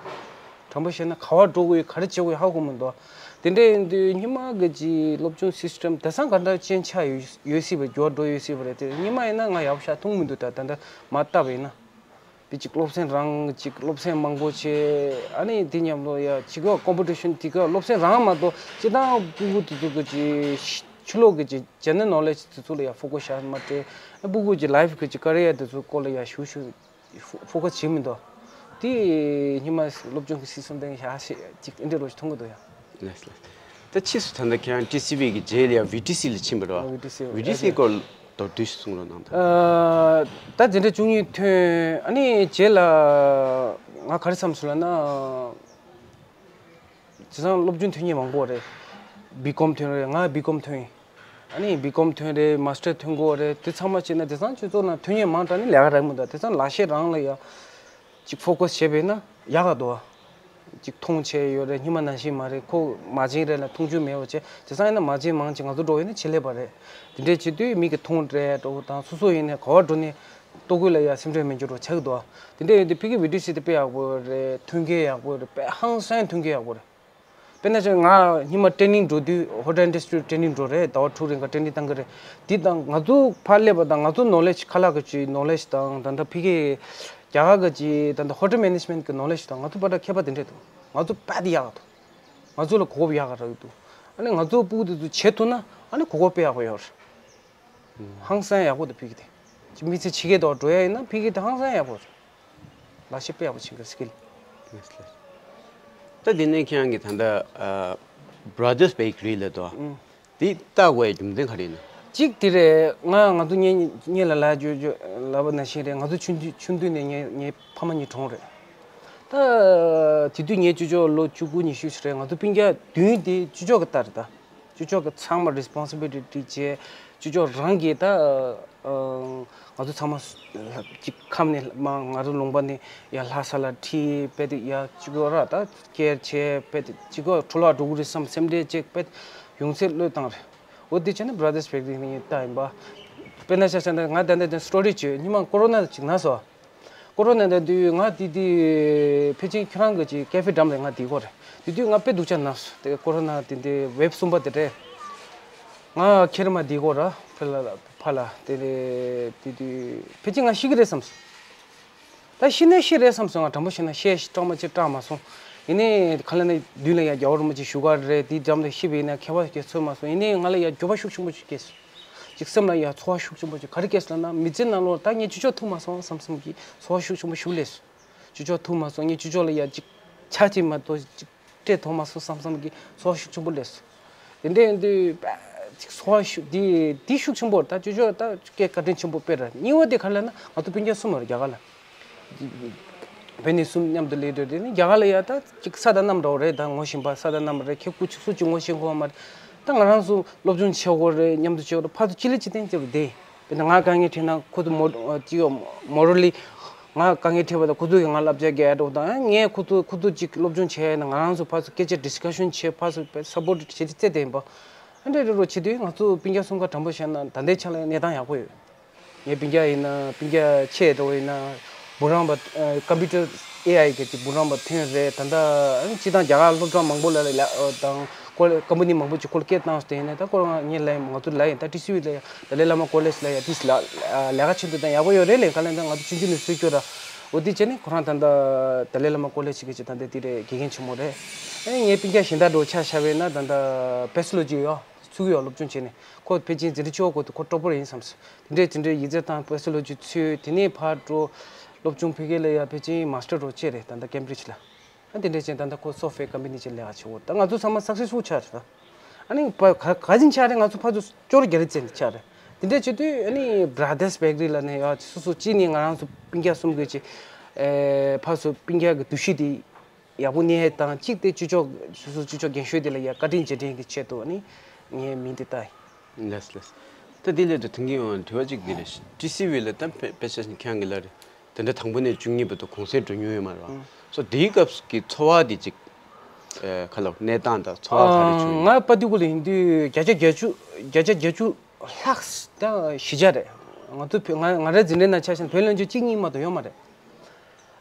དྲང་པོ་བཤད་ན་ག་པར་འགྲོ་དགོས་ཡོད་ག་རེ་བྱེད་དགོས་ཡོད་ཧ་གོ་མི་འདུག་དེ་འདྲ་ཡིན་དུས་སྔོན་མ་གི་ཅིག་སློབ་སྦྱོང་སི་སི་ཊེམ་དེང་སང་ག་འདྲ་ཅན་ཆགས་ཡོད་ཡོད་སྲིད་པ། འགྱུར་བ་འགྲོ་ཡོད་སྲིད་པ་རེད་དེ། སྔོན་མ་ཡིན་ན་ང་ཡག་པོ་ཞེ་དྲག་མཐོང་མི་འདུག་ད་ད་ལྟ་མར་བལྟས་པ་ཡིན་ན། དཔེ་ཅིག་སློབ་ཚན་རང་ཅིག་སློབ་ཚན་མང་པོ་བྱས། ཨ་ནི་དེ་མཉམ་དུ་ཡ་ཅིག་ཡ་ཀོམ་པི་ཊི་ཤན་དེ་ག་སློབ་ཚན་རང་མ་གཏོགས་སྤྱིར་བཏང་སྤུ་གུ་དེ་ཚོ་གི་ཅིག་ཕྱི་ལོགས་ཀྱི་ཅིག་ཇེ་ནེ་རལ་ནོ་ལེཇ་དེ་ཚོ་ལ་ཡ་ཕོ་ཀ་སི་བྱས་མ་སྤྲད། སྤུ་གུ་ཅིག་ལའིཕ་གི་ཅིག་ཀ་རི་ཡར་དེ་ཚོ་སྐོར་ལ་ཡ་ཞུ་ཞུ་ཕོ་ཀ་སི་བྱེད་མི་འདུག་དེ་སྔོན་མ་སློབ་སྦྱོང་གི་སྲིད་གསུམ་སྟེང་ཡ་ཞེ་ཅིག་འདྲ་རོ་ཞིག་མཐོང་གི་འདུག་ཡ། ལགས་ལགས། ད་ཕྱིས་སུ་ད་ལྟ་ཁྱེད་རང་ཊི་སི་ཝི་གི་རྗེས་ལ་ཡ་བྷི་ཊི་སི་ལ་ཕྱིན་པ་རེད་བ། ཨ་བྷི་ཊི་སི། བྷི་ཊི་སི་སྐོར་མདོར་བསྡུས་ཤིག་གསུང་རོགས་གནང་དང་། ཨ། ད་འཛིན་གྲྭ་བཅུ་གཉིས་ཐོན། ཨ་ནི་རྗེས་ལ་ང་ག་རེ་བསམ་སོང་ལབ་ན། དེང་སང་སློབ་སྦྱོང་ཐོན་མཁན་མང་པོ་རེད། བི་ཀོམ་ཐོན་རེད། ང་བི་ཀོམ་ཐོན་ཡིན། ཨ་ནི་བི་ཀོམ་ཐོན་རེད། མ་སི་ཊར་ཐོན་དགོས་རེད། དེ་ཚང་མ་བྱས་ན་དེང་སང་སྤྱི་ཚོགས་ནང་ཐོན་མཁན་མང་དྲགས་ནི་ལས་ཀ་རག་མི་འདུག་དེང་སང་ལག་ཤེས་རང་ལ་ཡ་ཅིག་ཕོ་ཀ་སི་བྱས་པས་ན་ཡག་ག་འདུག་ཅིག་མཐོང་ཆེ་ཡོད་རེད། སྔོན་མ་ནང་བཞིན་མ་རེད། ཁོ་མ་བྱན་རེད་ལ་མཐོང་ཆུང་མེད་པ་བྱས། དེང་སང་ཡིན་ན་མ་བྱན་མང་ཆེ་ང་ཚོ་འགྲོ་ཡིན་ན་ཆེད་ལས་པ་རེད། དེ་འདྲས་བྱེད་དུས་མི་གི་མཐོང་རེད་འགྲོ་དང་སོ་སོ་ཡིན་ནའི་ག་པར་འགྲོ་ནས་ ལྟོ་གོས་ལ་ཡ་སེམས་ཁྲལ་མི་འགྱུར་བ་ཆགས་འདུག་དེ་འདྲ་ཡོད་དུས་ཕ་གི་བི་ཌི་སི་དེ་དཔེ་ཡག་པོ་རེད། མཐུན་རྐྱེན་ཡག་པོ་རེད། དཔེ་ཧང་སང་མཐུན་རྐྱེན་ཡག་པོ་རེད། དཔེར་ན་ཆ་ང་སྔོན་མ་ཊེ་ནིང་འགྲོ་དུས་ཧོ་ཊེལ་ཨིན་ཌ་སི་ཊི་རི་ཊེ་ནིང་འགྲོ་རེད། ཟླ་བ་དྲུག་རིང་ག་ཊེ་ནིང་བཏང་གི་རེད། དེ་དང་ང་ཚོ་ཕར་སླེབས་པ་དང་ང་ཚོ་ནོ་ལེཇ་ཁ་ལག་གི་ཅིག་ནོ་ལེཇ་དང་ད་ལྟ་ཕ་གི་རྒྱ་གར་གི་ཅིག་ད་ལྟ་ཧོ་ཊེལ་མེ་ནེཇ་མེན་ཊི་གི་ནོ་ལེཇ་དང་ང་ཚོ་བར་ལ་ཁྱད་པར་དེ་འདྲས་འདུག་ང་ཚོ་དཔེ་དེ་ཡག་ག་འདུག་ང་ཚོ་ལ་གོ་སྐབས་ཡག་ག་རག་གི་འདུག་ཨ་ནི་ང་ཚོ་ཕྲུ་གུ་དེ་ཚོ་བྱེད་ཐུབ་ན་ཨ་ནི་གོ་སྐབས་དཔེ་ཡག་པོ་ཡོད་རེད། ཧང་སང་ཡག་པོ་འདུག་ཕ་གི་དེ། ཅི་མི་ཚེ་ཕྱི་རྒྱལ་དུ་འགྲོ་ཡ་ཡིན་ན་ཕ་གི་དེ་ཧང་སང་ཡག་པོ་རེད། ལག་ཤེས་དཔེ་ཡག་པོ་བྱེད་མཁན་སི་ཀིལ། ད་དེ་ནས་ཁྱེད་རང་གི་ད་ལྟ་Brothers Bakery ལབ་འདུག་དེ་བལྟ་དགོས་ཡ་རྒྱུ་མཚན་ག་རེ་ཡིན་ནམ། གཅིག་དེ་རེད། ང་ང་ཚོ་སྔོན་སྔོན་ལ་ལབ་རྒྱུ་རྒྱུ་ལབ་པ་ནང་བཞིན་རེད། ང་ཚོ་ཆུང་དུས་ཆུང་དུས་ནས་ངའི་ངའི་ཕ་མ་གཉིས་གྲོངས་རེད། ད་དེ་དུས་ངའི་ཅོ་ཅོ་ལོ་བཅུ་དགུ་ཉི་ཤུ་ཞིག་རེད། ང་ཚོ་སྤུན་ཀྱག་བདུན་དེ་ཅོ་ཅོ་གི་ལྟ་རེད་ད། ཅོ་ཅོ་གི་ཚང་མ་རེ་སི་པོན་སི་བི་ལི་ཊི་བྱས། ཅོ་ཅོ་རང་གིས་ད་ང་ཚོ་ཚང་མ་ཅིག་ཁམས་ནས་མ་ང་ཚོ་ལུང་པ་ནས་ཡར་ལྷ་ས་ལ་ཁྲིད་དཔེ་དེ་ཡར་ཅིག་གོ་ར་ད་སྐྱེལ་བྱས་དཔེ་དེ་ཅིག་གོ་འཕྲོ་བརླག་འགྲོ་གི་རེད་བསམ་སེམས་ཁྲལ་བྱས་དཔེ་ཡོང་ཚད་བློས་བཏང་རེད། འོ་དེ་བྱས་ན་Brothers Bakery ནས་ལྟ་ཡིན་པ། དཔེར་ན་ཆ་བཞག་ན་ང་ད་ལྟ་སི་ཊོ་རི་བྱས་སྔོན་མ་ཀོ་རོ་ན་ཅིག་ན་སོང་། ཀོ་རོ་ན་ད་དུས་ང་དེ་དུས་ཕལ་ཆེར་ཁྱོད་རང་གི་ཅིག་ཀེ་ཧྥེ་འགྲམ་རེད། ང་དེ་གོ་རེད། དེ་དུས་ང་དཔེ་སྡུག་ཅག་ན་སོང་། དེ་ཀོ་རོ་ན་དེ་འདྲའི་ཝེབ་གསུམ་པ་དེ་རེད། ང་ཁྱེར་མ་དེ་གོ་ར་ཕ་ལ་ཕ་ལ་དེ་རེད། དེ་དུས་ཕལ་ཆེར་ང་ཤི་གི་རེད་བསམ་སོང་། ད་ཤི་ན་ཤི་རེད་བསམ་སོང་། ང་དྲང་པོ་བཤད་ན་བཤད་སྐྲག་མ་བྱེད་སྐྲག་མ་སོང་། ཡིན་ནའི་ག་ལ་ན་མདུན་ལ་ཡ་རྒྱལ་བ་རིན་པོ་ཆེ་བཞུགས་ག་རེད། དེ་འགྲམ་ལ་ཤི་བས་ན་ཁྱད་པར་གྱི་ཚོད་མ་སོང་། ཡིན་ནའི་ང་ལ་ཡ་འགྱོད་པ་ཤུགས་ཆེན་པོ་ཞིག་སྐྱེས་སོང་། ཅིག་སེམས་ལ་ཡ་ཚོར་བ་ཤུགས་ཆེན་པོ་ཅིག་ག་རེ་སྐྱེས་སོང་ལབ་ན་མི་ཚེ་ནང་ལོགས་ད་ངས་ཅོ་ཅོ་ཐུག་མ་སོང་བསམ་བསམ་གྱི་ཚོར་བ་ཤུགས་ཆེན་པོ་ཞིག་སླེབས་སོང་། ཅོ་ཅོ་ཐུག་མ་སོང་། ངས་ཅོ་ཅོ་ལ་ཡ་ཅིག་ཆ་ཅིག་མ་གཏོགས་ཅིག་སྤྲད་ཐུབ་མ་སོང་བསམ་བསམ་གྱི་ཚོར་བ་ཤུགས་ཆེན་པོ་སླེབས་སོང་། དེ་འདྲ་ཡིན་དུས་ཅིག་ཚོར་བ་ཤུགས་དེ་དེ་ཤུགས་ཆེན་པོ་ད་ཅོ་ཅོ་ད་སྐད་བཀའ་དྲིན་ཆེན་པོ་དཔེ་ར། གཉིས་པ་དེ་ག་རེ་ལབ་ན་ང་ཚོ་སྤུན་ཀྱག་གསུམ་ཡོད་རེད་རྒྱ་གར་ལ། བན་ནི་གསུམ་མཉམ་དུ་སླེབས་དུས་དེ་ནི་རྒྱ་གར་ལ་ཡ་ད་ཅིག་ས་དང་གནམ་འདྲ་བོ་རེད། ད་ངོ་ཤེས་པ་ས་དང་གནམ་རེད། ཁྱེད་སྐུ་ཅིག་སུ་ཅིག་ངོ་ཤེས་གོ་མ་རེད། ད་ང་རང་ཚོ་སློབ་སྦྱོང་བྱེད་དགོས་རེད། མཉམ་དུ་བྱེད་དགོས་རེད། ཕར་ཚུར་ཅི་ལས་ཅི་བསྟན་བྱེད་པ་དེ། དཔེར་ན་ང་དཀའ་ངལ་འཕྲད་ན་ཁོ་ཚོ་མོ་ཅིག་ཡོད་མོ་རོ་ལི། ང་དཀའ་ངལ་འཕྲད་པ་དང་ཁོ་ཚོ་གིས་ང་བསླབ་བྱ་རྒྱག་ཡ་འགྲོ་དང་། ངས་ཁོ་ཚོ་ཁོ་ཚོ་ཅིག་སློབ་སྦྱོང་བྱས་ན་ང་རང་ཚོ་ཕར་ཚུར་སྐད་ཆ་ཌི་སི་ཀ་ཤན་བྱས་ཕར་ཚུར་སཔོར་ཊི་བྱེད་ཀྱི་རྩེ་དེ་ཡིན་པ། ཨ་འདྲ་རེ་རོ་བྱེད་དུས་ང་ཚོ་སྤུན་ཀྱག་གསུམ་ཀ་དྲང་པོ་བཤད་ན་ད་ལྟའི་ཆ་ལ་གནས་སྟངས་ཡག་པོ་ཡོད། ངའི་སྤུན་ཀྱག་ཡིན་ན་སྤུན་ཀྱག་ཆེ་འགྲོ་ཡིན་ན་འབུམ་རམས་པ་ཀམ་པུ་ཊར་ཨེ་ཨའི་གི་ཅིག་འབུམ་རམས་པ་ཐོན་རེད། ད་ལྟ་སྤྱི་བཏང་རྒྱ་གར་སློབ་གྲྭ་མང་པོ་ལ་ལ་དང་ཀོ་ཀམ་པ་ནི་མང་པོ་ཅིག་ཁོ་ལ་སྐད་བཏང་སྟེ་ཡིན་ན་ད་ཁོ་རང་ངས་ལབ་ཡིན། ང་ཚོ་ལབ་ཡིན། ད་ཊི་སི་ཝི་ལ་ཡ་ཏཱ་ལའི་བླ་མ་ཀོ་ལེཇ་ལ་ཡ་ཏིས་ལ་ལས་ཀ་ཆེན་པོ་དང་ཡག་པོ་ཡོད་རེད་ལས་ཀ་ལ་ད་ང་ཚོ་ཆུང་ཆུང་ནས་སུས་སྐྱོ་ར། འོ་དེ་བྱས་ནས་ཁོ་རང་ད་ལྟ་ཏཱ་ལའི་བླ་མ་ཀོ་ལེཇ་གི་ཅིག་ད་ལྟ་དེ་རེད་དགེ་རྒན་ཆེན་མོ་རེད། ཨེ་ངའི་སྤུན་ཀྱག་གཞན་དག་འགྲོ་ཆ་བཞག་པས་ན་ད་ལྟ་པེ་སི་ལོ་ཇི་ཡོད། ཚུགས་ཡོད་སློབ་སྦྱོང་བྱས་ནས་ཁོ་ཕལ་ཆེར་འཛིན་གྲྭ་བཅུ་པ་གོ་དུས་ཁོ་ཊོ་པར་ཡིན་བསམ་སོང་། དེ་འདྲས་དེ་འདྲས་ཡིག་ཚད་དང་པེ་སི་ལོ་ཇི་ཚུད་དེ་ནས་ཕར་འགྲོ། སློབ་སྦྱོང་ཕ་གི་ལ་ཡ་ཕལ་ཆེར་མ་སི་ཊར་འགྲོ་བྱས་རེད་ད་ལྟ་ཀེམ་བྷི་རི་ཇི་ལ། ཨ་དེ་འདྲས་བྱས་ད་ལྟ་ཁོ་སོཕ་ཝེར་ཀམ་པ་ནི་ཅིག་ལས་ཀ་བྱེད་འོ་ད་ང་ཚོ་ཚང་མ་སག་སེ་སི་ཕུལ་ཆགས་རེད་ད། ཨ་ནི་པ་ག་ག་ཅིག་ཆགས་རེད། ང་ཚོ་ཕར་ཚུར་སྐྱོར་རྒྱག་རེས་བྱས་ནས་ཆགས་རེད། དེ་འདྲས་བྱེད་དུས་ཨ་ནི་Brothers Bakery ལ་ནས་ཡ་སོ་སོ་གཅིག་ནས་ང་རང་ཚོ་སྤུན་ཀྱག་གསུམ་གྱི་ཅིག་ཨེ་ཕར་ཚུར་སྤུན་ཀྱག་གི་འདུ་ཤེས་དེ། ཡག་པོ་གནས་དང་གཅིག་དེ་སྤྱི་ཚོགས་སོ་སོ་སྤྱི་ཚོགས་རྒན་ཤོས་དེ་ལ་ཡ་བཀའ་དྲིན་རྗེས་དྲན་གྱི་ཆེད་དུ་ནི་ངའི་མིང་དེ་བཏགས་ཡིན། ལགས་ལགས། ད་དེ་སླད་དུ་དེང་གི་ཡང་དྲི་བ་གཅིག་འདི་རེད། ཊི་སི་ཝི་ལ་ད་དཔེ་དཔེ་ཆ་ཁྱེད་རང་གི་ལ་རེད། དེ་འདྲ་དང་པོ་ནས་བཅུ་གཉིས་བར་དུ་གུང་སེང་འགྲོ་མྱོང་ཡོད་མ་རེད་བ། སོ་དེའི་སྐབས་ཀྱི་ཚོར་བ་དེ་གཅིག་ཨེ་ག་ལ་གནས་སྟངས་དང་ཚོར་བ་ག་རེ་བྱུང་ཡོད། ང་པ་ཏི་ཀུ་ལ་ཡིན་དུས་བརྒྱ་ཆ་བརྒྱད་ཅུ་བརྒྱ་ཆ་བརྒྱད་ཅུ་ལྷག་ད་བཞི་ཆ་རེད། ང་ཚོ་བོད་ང་ང་རའི་འཛིན་གྲྭའི་ནང་ཆ་བཞག་ན་བོད་ལོན་ཆོས་གཅིག་གཉིས་མ་གཏོགས་ཡོད་མ་རེད།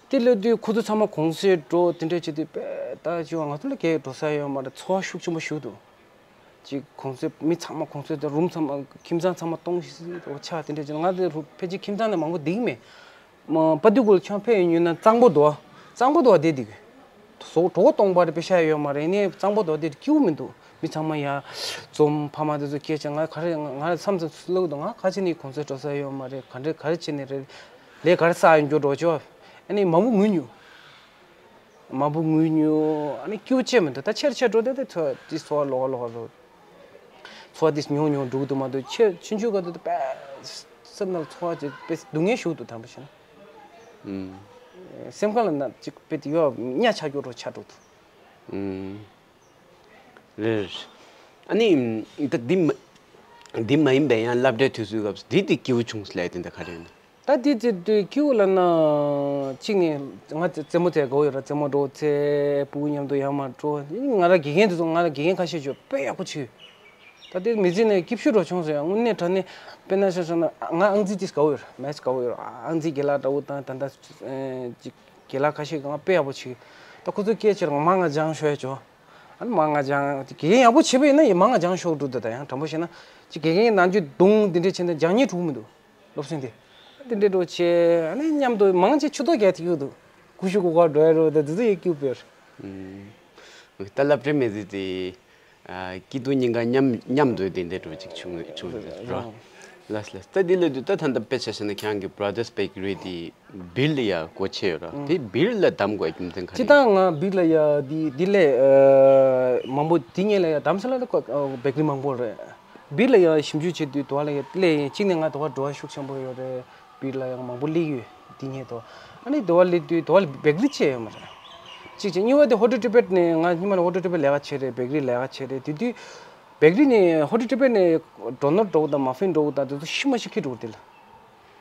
དེ་སླེབས་དུས་ཁོ་ཚོ་ཚང་མ་གུང་སེང་འགྲོ་དེ་འདྲ་བྱེད་དུས་དཔེ་ད་ཅི་བ་ང་ཚོ་ལ་གས་འགྲོ་ས་ཡོད་མ་རེད། ཚོར་བ་ཤུགས་ཆེན་པོ་ཞིག་འདུག་ཅིག་གུང་སེང་མི་ཚང་མ་གུང་སེང་དེ་རུམ་ཚང་མ་ཁྱིམ་ཚང་ཚང་མ་སྟོང་ཞིག་འགྲོ་ཆགས་དེ་འདྲ་བྱེད། ང་དེ་རུ་ཕལ་ཆེར་ཁྱིམ་ཚང་ནས་མང་པོ་བསྡད་ཀྱི་མེད། མ་པ་ཏི་ཀུ་ལ་ཁྱོད་ཕེབས་ཡོང་ན་གཙང་པོ་འདུག་གཙང་པོ་འདུག་བསྡད་འདུག་སོ་གྲོད་ཁོག་སྟོང་པ་རེད། པེ་ཤ་ཡོད་མ་རེད། ནས་གཙང་པོ་འདུག་བསྡད་སྐྱིད་པོ་མི་འདུག་མི་ཚང་མ་ཡ་འཛོམས་ཕ་མ་དེ་ཚོ་སྐད་ཆ་ང་ག་རེ་ང་ང་བསམ་ཚུལ་བླུག་འདུག་ང་ག་ཅི་ནས་གུང་སེང་འགྲོ་ས་ཡོད་མ་རེད། ག་འདྲ་ག་རེ་བྱས་ནས་རེད། ལས་ག་རེ་བསགས་ཡོང་རྒྱུ་འགྲོ་ཆོག་ཨ་ནི་མང་པོ་ངུས་མྱོང་། མང་པོ་ངུས་མྱོང་། ཨ་ནི་སྐྱིད་པོ་བྱས་མི་འདུག་ད་ཆེར་ཆེར་འགྲོ་དེ་དེ་ཚོ་དེ་ཚོ་ལོག་ལོག་རོ། ཚོ་དེ་ཉུང་ཉུང་འགྲོ་གི་འདུག་མ་གཏོགས་ཆེ་ཆུང་ཆུང་ག་དུ་དེ་དཔེ་སེམས་ནང་ཚོ་དེ་དཔེ་སྡུག་བསྔལ་ཞིག་འདུག་དྲང་པོ་བཤད་ན། ཨུམ། སེམས་ཁ་ལ་ན་ཅིག་དཔེ་དེ་ཡོད་གཉའ་ཆག་རྒྱུ་རོ་ཆགས་འགྲོ་འདུག་ཨུམ། རེད། ཨ་ནི་ད་འདི་མ་འདི་མ་ཡིན་པའི་ཡང་སློབ་གྲྭའི་དུས་ཚོད་སྐབས་སུ་འདི་དེ་སྐྱིད་པོ་བྱུང་སོང་ལབ་ཡ་དེ་འདྲ་ག་རེ་ཡིན་ན། ད་དེ་དེ་དེ་སྐྱིད་པོ་ལབ་ན་གཅིག་ནས་ང་རྩེད་མོ་རྩེ་དགའ་པོ་ཡོད་ར། རྩེད་མོ་འགྲོ་རྩེ་ཕྲུ་གུ་མཉམ་དུ་ཡར་མར་འགྲོ། ང་ར་དགེ་རྒན་དེ་ཚོ་ང་ར་དགེ་རྒན་ཁ་ཤས་ཅིག་དཔེ་ཡག་པོ་བྱེད། ད་ལྟའི་མི་ཚེ་ནས་སྐྱིད་ཤོས་འགྲོ་བྱུང་ཟེར་ཡང་དངོས་གནས་དྲང་གནས་དཔེར་ན་ཆ་བཞག་ན་ང་ཨང་རྩིས་ཏིས་དགའ་བོ་ཡོད་རེད། མེད་དགའ་བོ་ཡོད་རེད། ཨང་རྩིས་རྒན་ལགས་འདྲ་བོ་དང་ད་ལྟ་ཅིག་རྒན་ལགས་ཁ་ཤས་ཀྱིས་ང་དཔེ་ཡག་པོ་བྱེད་ད་ཁོ་ཚོ་སྐད་ཆ་རང་མང་ང་སྦྱང་ཤོག་ཡ་ཅོ། ཨ་ནི་མང་ང་སྦྱང་དགེ་རྒན་ཡག་པོ་བྱེད་པ་ཡིན་ན་ཡང་མང་ང་སྦྱང་ཤོག་འགྲོ་འདུག་ད་ཡང་དྲང་པོ་བཤད་ན་ཅིག་དགེ་རྒན་ནང་ཆོས་རྡུང་འདི་འདྲས་བྱས་ན་སྦྱང་ཉེས་འགྲོ་གི་མི་འདུག་སློབ་ཚན་དེ། དེ་འདྲའི་འགྲོ་ཆེ་ཨ་ནི་མཉམ་དུ་མང་ཆེ་ཆུ་ཏོག་རྒྱག་ཐིག་ཡོད་འདུག་ཀུ་ཤུ་ཀུ་ཀ་འགྲོ་ཡ་རོ་ད་དེ་ཚོ་ཡེ་སྐྱུག་པེར། ད་སློབ་གྲྭའི་མི་ཚེ་དེ་སྐྱིད་སྡུག་གཉིས་ཀ་མཉམ་མཉམ་དུ་དེ་འདྲའི་འགྲོ་ཅིག་བྱུང་བྱུང་ཡོད་རོ། ལགས་ལགས། ད་འདི་ལ་དུས་ད་ད་ལྟ་དཔེ་ཆ་བཞག་ན་ཁྱེད་རང་གི་Brothers Bakery དེ་སྦིར་ལ་ཡ་སྒོ་ཕྱེ་ཡོད་རོ། དེ་སྦིར་ལ་བདམས་དགོས་རྒྱུ་མཚན་ག་སྤྱི་རེད། བཏང་ང་སྦིར་ལ་ཡ་འདི་འདི་ལས་མང་པོ་འདི་ཉིད་ལ་ཡ་བདམས་ས་ལ་ལ་bakery མང་པོ་རེད། སྦིར་ལ་ཡང་ཞིབ་འཇུག་བྱེད་དུས་དུ་བ་ལ་ཡང་སླེབས་ཡིན་གཅིག་ནས་ང་དུ་བ་འགྲོ་བ་ཤུགས་ཆེན་པོ་ཡོད་རེད། སྦིར་ལ་ཡང་མང་པོ་སླེབས་ཡོད་དེ་ཉིད་དུ། ཨ་ནི་དུ་བ་སླེབས་དུས་དུ་བ་ལ་བེག་རི་བྱས་ཡོད་མ་རེད། གཅིག་བྱས་གཉིས་པ་དེ་Hot Tibet ནས་ང་སྔོན་མ་ལ་Hot Tibet ལས་ཀ་བྱས་རེད། བེག་རི་ལས་ཀ་བྱས་རེད། དེ་དུས་བེག་རི་ནས་Hot Tibet ནས་ཌོ་ནཊ་འགྲོ་དང་མ་ཕིན་འགྲོ་དང་དེ་ཚོ་ཤི་མ་ཤི་ཁྱེར་འགྲོ་དེ་ལ།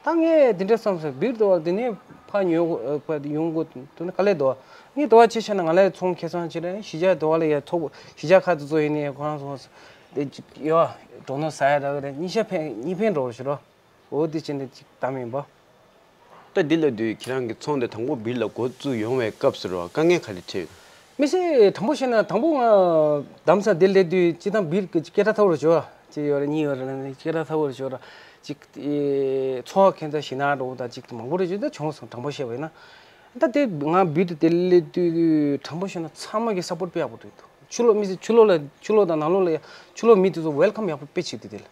ད་ངས་དེ་འདྲ་བསམ་སོང་། སྦིར་དུ་བ་དེ་ནས་ཕར་ཉོ་དགོས་ཡོང་དགོས་དུ་ན་དཀའ་ལས་འདུག་ངས་དུ་བ་ཆེ་ཆ་ན་ང་ལ་ཚོང་ཁེ་བཟང་ཆེ་རེད། གཞིས་ཆགས་དུ་བ་ལ་ཡ་ཚོགས་གཞིས་ཆགས་ཁག་དེ་ཚོ་ཡིན་ནས་ཁོ་རང་ཚོ་དེ་ཡོ་འགྲོ་ནོ་ཟ་ཡ་རག་གི་རེད། གཉིས་ཆ་ཕན་གཉིས་ཕན་འགྲོ་ཞུ་རོགས། འོ་དེ་ཅི་འདྲ་ཅིག་གཏམ་ཡིན་པ། ད་འདི་ལ་དུས་ཁྱེད་རང་གི་ཚོང་དེ་དང་པོ་སྦིར་ལ་འགོ་བཙུགས་ཡོང་བའི་སྐབས་སུ་རོ་དཀའ་ངལ་ག་རེ་འཕྲད་ཡོད། མི་སེ་དྲང་པོ་བཤད་ན་དང་པོ་ང་བདམས་ས་དེ་སླེབས་དུས་སྤྱི་བཏང་སྦིར་གྱི་སྐད་གྲགས་ཚ་བོར་བྱོས་གཅིག་ཡོད་རེད། གཉིས་ཡོད་རེད། སྐད་གྲགས་ཚ་བོར་བྱོས་ར་གཅིག་ཚོགས་ཁན་ཚ་ཞི་ན་འགྲོ་དང་གཅིག་མང་པོ་རེ་བྱོས་ད་བྱུང་སོང་། དྲང་པོ་བཤད་པ་ཡིན་ན་ད་དེ་ང་སྦིར་དེ་སླེབས་དུས་དྲང་པོ་བཤད་ན་ཚང་མ་གི་སཔོར་ཊི་དཔེ་ཡག་པོ་འདུག་ཕྱི་ལོགས་མི་ཚེ་ཕྱི་ལོགས་ལ་ཕྱི་ལོགས་དང་ནང་ལོགས་ལ་ཡ་ཕྱི་ལོགས་མི་དེ་ཚོ་ཝེལ་ཀམ་ཡག་པོ་དཔེ་བྱེད་དེ་དེ་ལ་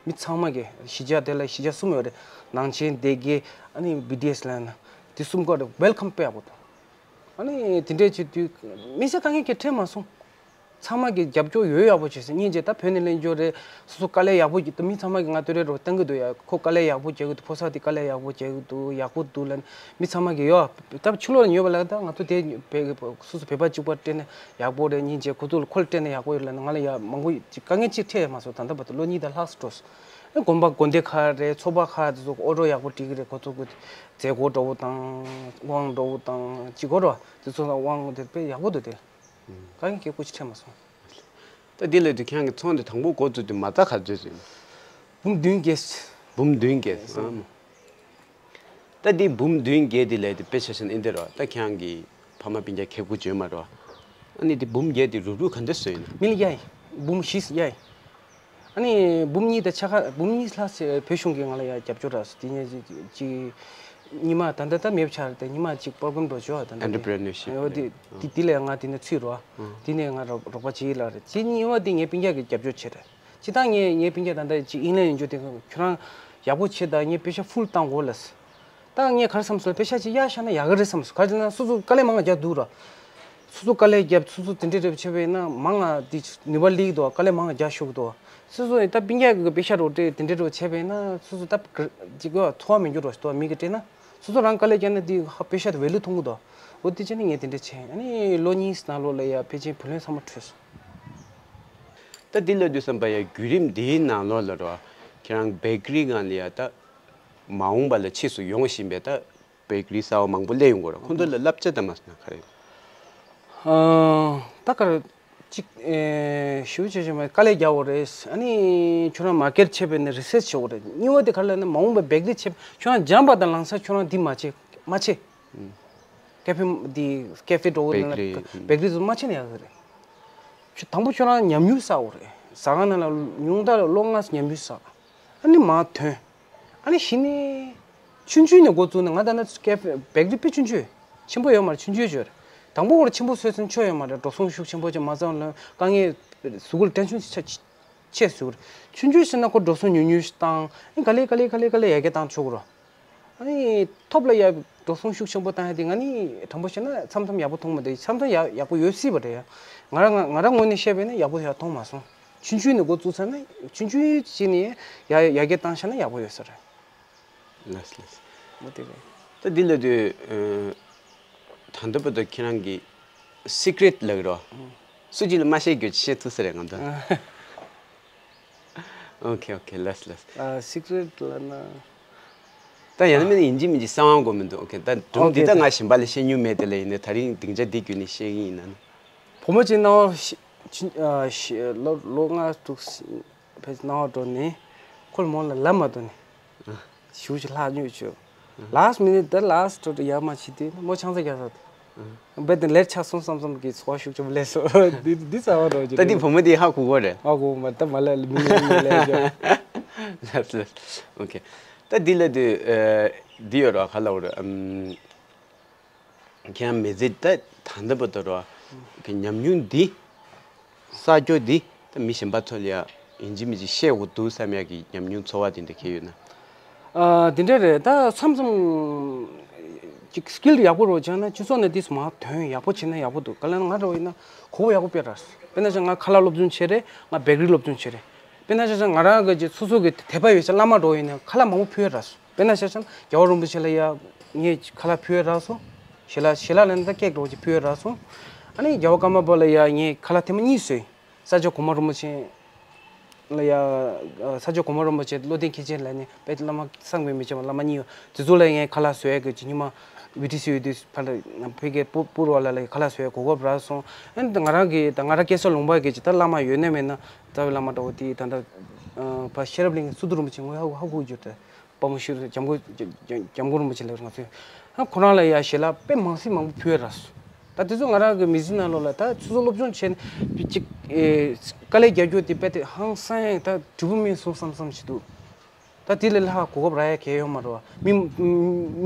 མི་ཚང་མ་གི་གཞིས་ཆགས་དེ་ལ་གཞིས་ཆགས་གསུམ་ཡོད་རེད། ནང་ཆེན་སྡེ་དགེ་ཨ་ནི་བི་ཌི་ཨེས་ལ་ན་དེ་གསུམ་ཀ་རེད། ཝེལ་ཀམ་དཔེ་ཡག་པོ་འདུག་ཨ་ནི་དེ་འདྲས་བྱེད་དུས་མི་ཚེ་དཀའ་ངལ་གྱི་འཕྲད་མ་སོང་། ཚང་མ་གི་རྒྱབ་སྐྱོར་ཡོད་ཡག་པོ་བྱས་སོང་། སྙིང་རྗེ། ད་བོད་ནས་ལེན་འབྱོར་རེད། སོ་སོ་དཀའ་ལས་ཡག་པོ་བརྒྱབ་འདུག་མི་ཚང་མ་གི་ང་ཏོ་རེ་རོགས་བཏང་གི་འདུག་ཡ། ཁོ་དཀའ་ལས་ཡག་པོ་རྒྱག་གི་འདུག་ཕོ་གསར་དེ་དཀའ་ལས་ཡག་པོ་རྒྱག་གི་འདུག་ཡག་པོ་འདུག་ལབ་ནས་མི་ཚང་མ་གི་ཡོད། ད་ཕྱི་ལོགས་ལ་ཉོས་པ་ལ་ད་ང་ཚོ་དེ་བོད་སོ་སོ་བོད་པ་གཅིག་པ་སྤྲད་ན་ཡག་པོ་རེད། སྙིང་རྗེ། ཁོ་ཚོ་ལ་ཁོ་ལ་སྤྲད་ན་ཡག་པོ་ཡོད་ལབ་ནས་ང་ལ་ཡ་མང་པོ་དཀའ་ངལ་ཅིག་འཕྲད་ཡ་མ་སོང་། ད་ལྟ་བར་དུ་ལོ་གཉིས་དང་ལྷག་ཙམ་འགྲོ་སོང་། དགོན་པ་དགོན་སྡེ་ཁག་རེད། ཚོགས་པ་ཁག་དེ་ཚོ་ཨོ་ཌར་ཡག་པོ་སྒྲིག་གི་རེད། ཁོ་ཚོ་གི་མཛད་སྒོ་འདྲ་བོ་དང་དབང་འདྲ་བོ་དང་གཅིག་གོ་ར་དེ་ཚོ་ལ་དབང་དེ་དཔེ་ཡག་པོ་འདུག་དེ། དཀའ་ངལ་སྐྱེ་སྐུ་ཅི་འཕྲད་མ་སོང་། ད་འདི་ལ་དུས་ཁྱེད་རང་གི་ཚོང་དེ་དང་པོ་འགོ་བཙུགས་དུས་མ་རྩ་ག་ཚོད་ཚོད་ཡིན། འབུམ་བདུན་བརྒྱད། འབུམ་བདུན་བརྒྱད། ཨང་། ད་འདི་འབུམ་བདུན་བརྒྱད་འདི་ལས་དེ་དཔེ་ཆ་བཞག་ན་ཨིན་དེ་རོ། ད་ཁྱེད་རང་གི་ཕ་མ་སྤུན་ཀྱག་ཁེ་སྐུ་བྱོན་མ་རོ། ཨ་ནི་དེ་འབུམ་བརྒྱད་དེ་རུབ་རུབ་ག་འདྲ་བཟོས་ཡིན་ན། མི་ལ་གཡའ་ཡིན། འབུམ་བཞི་གཡའ་ཡིན། ཨ་ནི་འབུམ་གཉིས་དང་ཕྱེད་ཀ་འབུམ་གཉིས་ལྷག་ཙམ་བོད་གཞུང་གིས་ང་ལ་ཡ་རྒྱབ་སྐྱོར་རག་སོང་། དེ་ནས་ཅིག་ཉི་མ་ད་ལྟ་ད་མེད་པ་ཆགས་རེད་དེ། ཉི་མ་ཅིག་པོ་རོ་གྷ་རམ་འགྲོ་ཆོག་ད་ལྟ་དེ་Entrepreneurship འོ་དེ་རེད། དེ་དེ་ལས་ང་དེ་ནས་ཚུད་རོགས། དེ་ནས་ང་རོགས་རོགས་པ་བྱེད་ལ་རེད། དེ་གཉིས་པ་དེ་ངའི་སྤུན་ཀྱག་གིས་རྒྱབ་སྐྱོར་བྱས་རེད། སྤྱིར་བཏང་ངས་ངའི་སྤུན་ཀྱག་ད་ལྟ་ཅིག་ཨིན་ལན་ཡོད་རྒྱུ་དེ་ཁྱོད་རང་ཡག་པོ་བྱེད་ད། ངས་པེ་ཤ་ཕུལ་བཏང་དགོས་ལབ། ད་ངས་ག་རེ་བསམ་སོང་། པེ་ཤ་ཅིག་གཡར་བཞག་ན་ཡག་གི་རེད་བསམ་སོང་། ག་རེ་ཟེར་ན་སོ་སོ་དཀའ་ལས་མང་བ་རྒྱག་འདུག་ར། སོ་སོ་དཀའ་ལས་བརྒྱབ། སོ་སོ་དེ་འདྲས་རེ་བྱས་པ་ཡིན་ན་མང་ང་དེ་ནུས་པ་སླེབས་ཀྱི་འདུག་དཀའ་ལས་མང་ང་རྒྱག་ཤོར་གྱི་འདུག་སོ་སོ་ཡིན་ད་སྤུན་ཀྱག་གི་པེ་ཤ་རོགས་སྤྲད་དེ་འདྲས་རེ་བྱས་པ་ཡིན་ན་སོ་སོ་ད་ག་ཅིག་གི་ཚོར་བ་མི་འགྱུར་རོགས་ཞིག་འདུག་མི་གིས་སྤྲད་ན་སོ་སོ་རང་དཀའ་ལས་བརྒྱབ་ན་དེ་ཧ་པེ་ཤ་དེ་ཝེ་ལུ་མཐོང་གི་འདུག་འོ་དེ་བྱས་ནས་ངས་དེ་འདྲས་བྱས། ཨ་ནི་ལོ་གཉིས་ནང་ལོགས་ལ་ཡ་ཕལ་ཆེར་བུ་ལོན་ཚང་མ་འཕྲོད་སོང་། ད་འདི་ལ་དུས་བསམ་པ་ཡ་བརྒྱུད་རིམ་འདིའི་ནང་ལོགས་ལ་རོ། ཁྱེད་རང་བེག་རི་སྒང་ལ་ཡ་ད་མ་འོངས་པ་ལ་ཕྱིས་སུ་ཡོང་བཞིན་པའི་ད་བེག་རི་གསར་བ་མང་པོ་སླེབས་ཡོང་གི་རེད། ཁོང་ཚོ་ལ་བསླབ་བྱ་དང་མ་སོང་ན་ག་རེ། ཨ། ད་ག་རེ་གཅིག་ཨེ་ཞུ་བྱེད་བྱེད་མ་དཀའ་ལས་རྒྱག་དགོས་རེད། ཨ་ནི་ཁྱོད་རང་མར་ཀེཊ་བྱས་པ་ཡིན་ན་རི་སར་ཆི་བྱེད་དགོས་རེད། གཉིས་པ་དེ་ག་རེ་ལབ་ན་མ་འོངས་པའི་བེག་རི་བྱེད་ཁྱོད་རང་སྦྱངས་པ་དང་ལངས་ས་ཁྱོད་རང་འདི་མ་བྱེད་མ་བྱེད། ཀེ་ཧྥེ་འདི་ཀེ་ཧྥེ་འགྲོ་དགོས་ན་བེག་རི། བེག་རི་ཚོ་མ་བྱེད་ན་ཡག་གི་རེད། ཁྱོད་དང་པོ་ཁྱོད་རང་ཉམས་མྱོང་བསགས་དགོས་རེད། ཟ་ཁང་ནང་ལ་ཉུང་མཐའ་ལ་ལོ་ལྔ་ཉམས་མྱོང་བསགས། ཨ་ནི་མར་ཐོན། ཨ་ནི་གཞི་ནས་ཆུང་ཆུང་ནས་འགོ་བཙུགས་ནས། ང་ད་ནི་ཀེ་ཧྥེ་བེག་རི་དཔེ་ཆུང་ཆུང་ཆེན་པོ་ཡོད་མ་རེད། ཆུང་ཆུང་ཅིག་ཡོད་རེད། དང་པོ་ཁོ་རང་ཆེན་པོ་བཟོས་ཚུན་ཆོད་ཡོད་མ་རེད། འགྲོ་སོང་ཤུགས་ཆེན་པོ་ཅིག་མ་ཚང་ལ་དཀའ་ངལ་ཟུག་གུ་ལ་ཊེན་ཤན་ཆེ་ཆེ་ཟུག་གུ་རེད། ཆུང་ཆུང་ཟེར་ན་ཁོ་འགྲོ་སོང་ཉུང་ཉུང་ཞིག་བཏང་། ཨ་ནི་ག་ལེ་ག་ལེ་ག་ལེ་ག་ལེ་ཡར་རྒྱས་བཏང་ཆོག་གི་རེད། ཨ་ནི་ཐོབ་ལ་ཡ་འགྲོ་སོང་ཤུགས་ཆེན་པོ་བཏང་ཡ་དེ་ང་ནི་དྲང་པོ་བཤད་ན་མཚམས་མཚམས་ཡག་པོ་མཐོང་མ་འདུག་མཚམས་མཚམས་ཡག་ཡག་པོ་ཡོད་སྲིད་པ་རེད་ཡ། ང་རང་ང་ང་རང་ངོས་ནས་བཤད་པ་ཡིན་ན་ཡག་པོ་ཡག་མཐོང་མ་སོང་། ཆུང་ཆུང་ནས་འགོ་བཙུགས་ཚར་ན་ཆུང་ཆུང་ཅིག་ནས་ཡ་ཡར་རྒྱས་བཏང་བཞག་ན་ཡག་པོ་ཡོད་ས་རེད། ལགས་ལགས། མོ་དེ་རེད། ད་འདི་ལ་དུས་ད་ལྟ་བར་དུ་ཁྱེད་རང་གི་སི་ཀྲེ་ཊི་ལབ་ཀྱི་རོ། སུ་གཅིག་ལ་མ་བཤད་རྒྱུ་བཤད་ཐུབ་ས་རེད་ང་ཚོ། ཨོ་ཁེ་ཨོ་ཁེ། ལགས་ལགས། ཨ། སི་ཀྲེ་ཊི་ལབ་ན། ད་ཡང་ན་མིན་ཡིན་གཅིག་མིན་གཅིག་གསང་བ་དགོས་མི་འདུག་ཨོ་ཁེ། ད་སྒྲུང་འདི་ད་ང་གཞན་པ་ལ་བཤད་མྱོང་མེད་དེ་ལ་ཡིན་ནའི་ད་རིང་སྡིངས་ཆ་འདི་བརྒྱུད་ནས་བཤད་ཀྱི་ཡིན་ན། བུ་མོ་གཅིག་ནང་ལོ་ལོ་ལྔ་དྲུག་ཕེབས་སྣང་བ་འགྲོ་ནས་ཁོ་ལ་མོ་ལ་ལབ་མ་ཐུབ་ནས་ཞུ་ཞིག་ལྷག་ཉོས་བྱོས། ལཱ་སི་ཊི་མི་ནིཊ་དེ་ལཱ་སི་ཊི་ཡར་མར་བྱེད་དུས་མོ་ཆང་ས་རྒྱག་ས་དེ། རྦད་དེ་ལེ་ཊི་ཆགས་སོང་བསམ་བསམ་གྱི་ཚོར་བ་ཤུགས་ཆེན་པོ་སླེབས་སོང་། འདི་འདི་རྩ་བ་རོ་ཅིག་ད་འདི་བུ་མོ་འདི་ཧ་གོ་གོ་རེད། ཧ་གོ་མ་ད་མ་ལ་མི་ངན་མི་ལས་ཅོ། ལགས་ལགས། ཨོ་ཁེ། ད་འདི་ལ་དུས་འདི་ཡོད་ར་ག་ལ་འོ་ར་ཨམ། ཁྱེད་རང་མི་ཚེ་ད་ད་ལྟ་བར་དུ་ར་གི་ཉམས་མྱོང་འདི་གསར་འགྱུར་འདི་ད་མི་གཞན་པ་ཚོ་ལ་ཡ་ཡིན་གཅིག་མིན་གཅིག་བཤད་དགོས་འདུག་བསམ་ཡ་གི་ཉམས་མྱོང་ཚོར་བ་དེ་འདྲ་གལ་ཡོད་ན། ཨ་དེ་འདྲ་རེད། ད་མཚམས་མཚམས་ཅིག་སི་ཀིལ་ཡག་པོ་རོ་བྱས་ན་སྤྱི་ཚོགས་ནང་དེ་མ་དོན་ཡག་པོ་བྱས་ན་ཡག་པོ་འདུག་ག་ལ་ང་རོ་ཡིན་ན་གོ་བ་ཡག་པོ་སྤེལ་ར་སོང་། དཔེར་ན་ཆ་ང་ཁ་ལག་སློབ་སྦྱོང་བྱས་རེད། ང་བེག་རི་སློབ་སྦྱོང་བྱས་རེད། དཔེར་ན་ཆ་ཆ་ང་རང་གི་ཅིག་སོ་སོ་གི་དད་པ་ཡོད་ཆ་བླ་མ་རོ་ཡིན་ན་ཁ་ལག་མང་པོ་ཕུལ་ར་སོང་། དཔེར་ན་ཆ་ཆ་རྒྱལ་བ་རིན་པོ་ཆེ་ལ་ཡ་ངས་ཁ་ལག་ཕུལ་ར་སོང་། ཞལ་ལག་ཞལ་ལག་ལ་ནི་ད་ཀེག་འདྲ་བོ་ཅིག་ཕུལ་ར་སོང་། ཨ་ནི་རྒྱལ་བ་ཀརྨ་པ་ལ་ཡ་ངས་ཁ་ལག་ཐེངས་མ་གཉིས་བཟོས། ས་སྐྱ་གོང་མ་རིན་པོ་ཆེ་ལ་ཡ། ས་སྐྱ་གོང་མ་རིན་པོ་ཆེ་བློ་ལྡན་མཁན་ཆེན་ལ་ནི་དཔེ་བླ་མ་བསམ་གྱིས་མི་ཁྱབ་པ་བླ་མ་གཉིས་ཡོད། དེ་ཚོ་ལ་ངས་ཁ་ལག་བཟོ་ཡ་གི་ཅིག་ཉི་མ་བི་ཊི་སི་ཡོད་དུས་ཕར་ལ་ཕ་གིའི་སྤུ་སྤུ་རོ་ལ་ལ་ཁ་ལག་བཟོ་ཡ་གོ་སྐབས་རག་སོང་། ཨ་ནི་ང་རང་གི་ད་ང་རང་སྐལ་བཟང་ལུང་པ་གི་ཅིག་ད་བླ་མ་ཡོད་ན་མེད་ན་རྩ་བའི་བླ་མ་འདྲ་བོ་དེ་ད་ད་ཕ་ཤེས་རབ་གླིང་གི་སི་ཏུ་རིན་པོ་ཆེ་ངོས་ཧ་གོ་ཧ་གོ་གྱུར་ཏེ། དཔའ་མོ་ཤེས་རབ་སྐྱབས་མགོན་སྐྱབས་མགོན་རིན་པོ་ཆེ་ལགས་ང་ཚོས་ཧ་ཁོ་རང་ལ་ཡ་ཞལ་ལག་དཔེ་མང་སེ་མང་པོ་ཕུལ་ར་སོང་། ད་དེ་ཚོ་ང་རང་གི་མི་ཚེ་ནང་ལོགས་ལ་ད་སོ་སོ་སློབ་སྦྱོང་བྱས་ནས་ཅིག་ཨེ་དཀའ་ལས་རྒྱག་རྒྱུ་དེ་དཔེ་དེ་ཧང་སང་ཡང་ད་འབྲས་བུ་སྨིན་སོང་བསམ་བསམ་ཞིག་འདུག་ད་དེ་ལས་ལྷག་གོ་སྐབས་རག་ཡ་གང་ཡང་ཡོད་མ་རེད་བ། མི་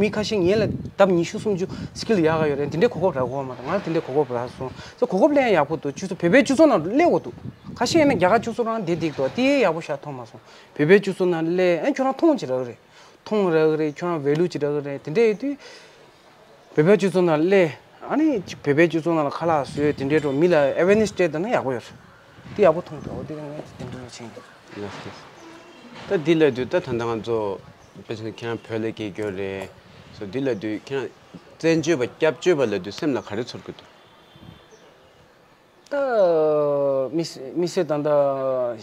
མི་ཁ་ཤས་ངེད་ལས་ལྡབ་ཉི་ཤུ་སུམ་ཅུ་སི་ཀིལ་ཡག་ག་ཡོད་རེད། དེ་འདྲའི་གོ་སྐབས་རག་གོ་མ་རེད། ང་ལ་དེ་འདྲའི་གོ་སྐབས་རག་སོང་། ད་གོ་སྐབས་ལེན་ཡག་པོ་འདུག་སྤྱི་ཚོགས་བོད་པའི་སྤྱི་ཚོགས་ནང་སླེབས་དགོས་འདུག་ཁ་ཤས་ཡིན་ན་རྒྱ་གར་སྤྱི་ཚོགས་རང་བསྡད་བསྡད་འདུག་དེ་ཡག་པོ་ཞིག་མཐོང་མ་སོང་། བོད་པའི་སྤྱི་ཚོགས་ནང་སླེབས། ཨ་ཁྱོད་རང་མཐོང་ཅི་རག་རེད། མཐོང་རག་རེད། ཁྱོད་རང་ཝེ་ལུ་ཅི་རག་རེད། དེ་འདྲ་ཡོད་དུས་བོད་པའི་སྤྱི་ཚོགས་ནང་སླེབས། ཨ་ནི་ཅིག་བོད་པའི་སྤྱི་ཚོགས་ནང་ལ་ཁ་ལག་བཟོས་དེ་འདྲའི་འགྲོ་མི་ལ་ཨེ་ཝེར་ནེ་སི་སྤྲད་ད་ན་ཡག་པོ་ཡོད་རེད། དེ་ཡག་པོ་མཐོང་འདུག་འོ་དེ་ངས་དེ་འདྲ་བྱས་ཡིན། ལགས་སོ། ད་འདི་ལབ་དུས་ད་ད་ལྟ་ང་ཚོ་དཔེ་ཆ་ཁྱེད་རང་བོད་ལ་སྐྱེས་རྒྱུ་རེད། སོ་འདི་ལབ་དུས་ཁྱེད་རང་བཙན་བྱོལ་བ་སྐྱབས་བཅོལ་བ་ལབ་དུས་སེམས་ལ་ག་རེ་ཚོར་གི་འདུག་ད་མི་སེ་མི་སེར་ད་ལྟ་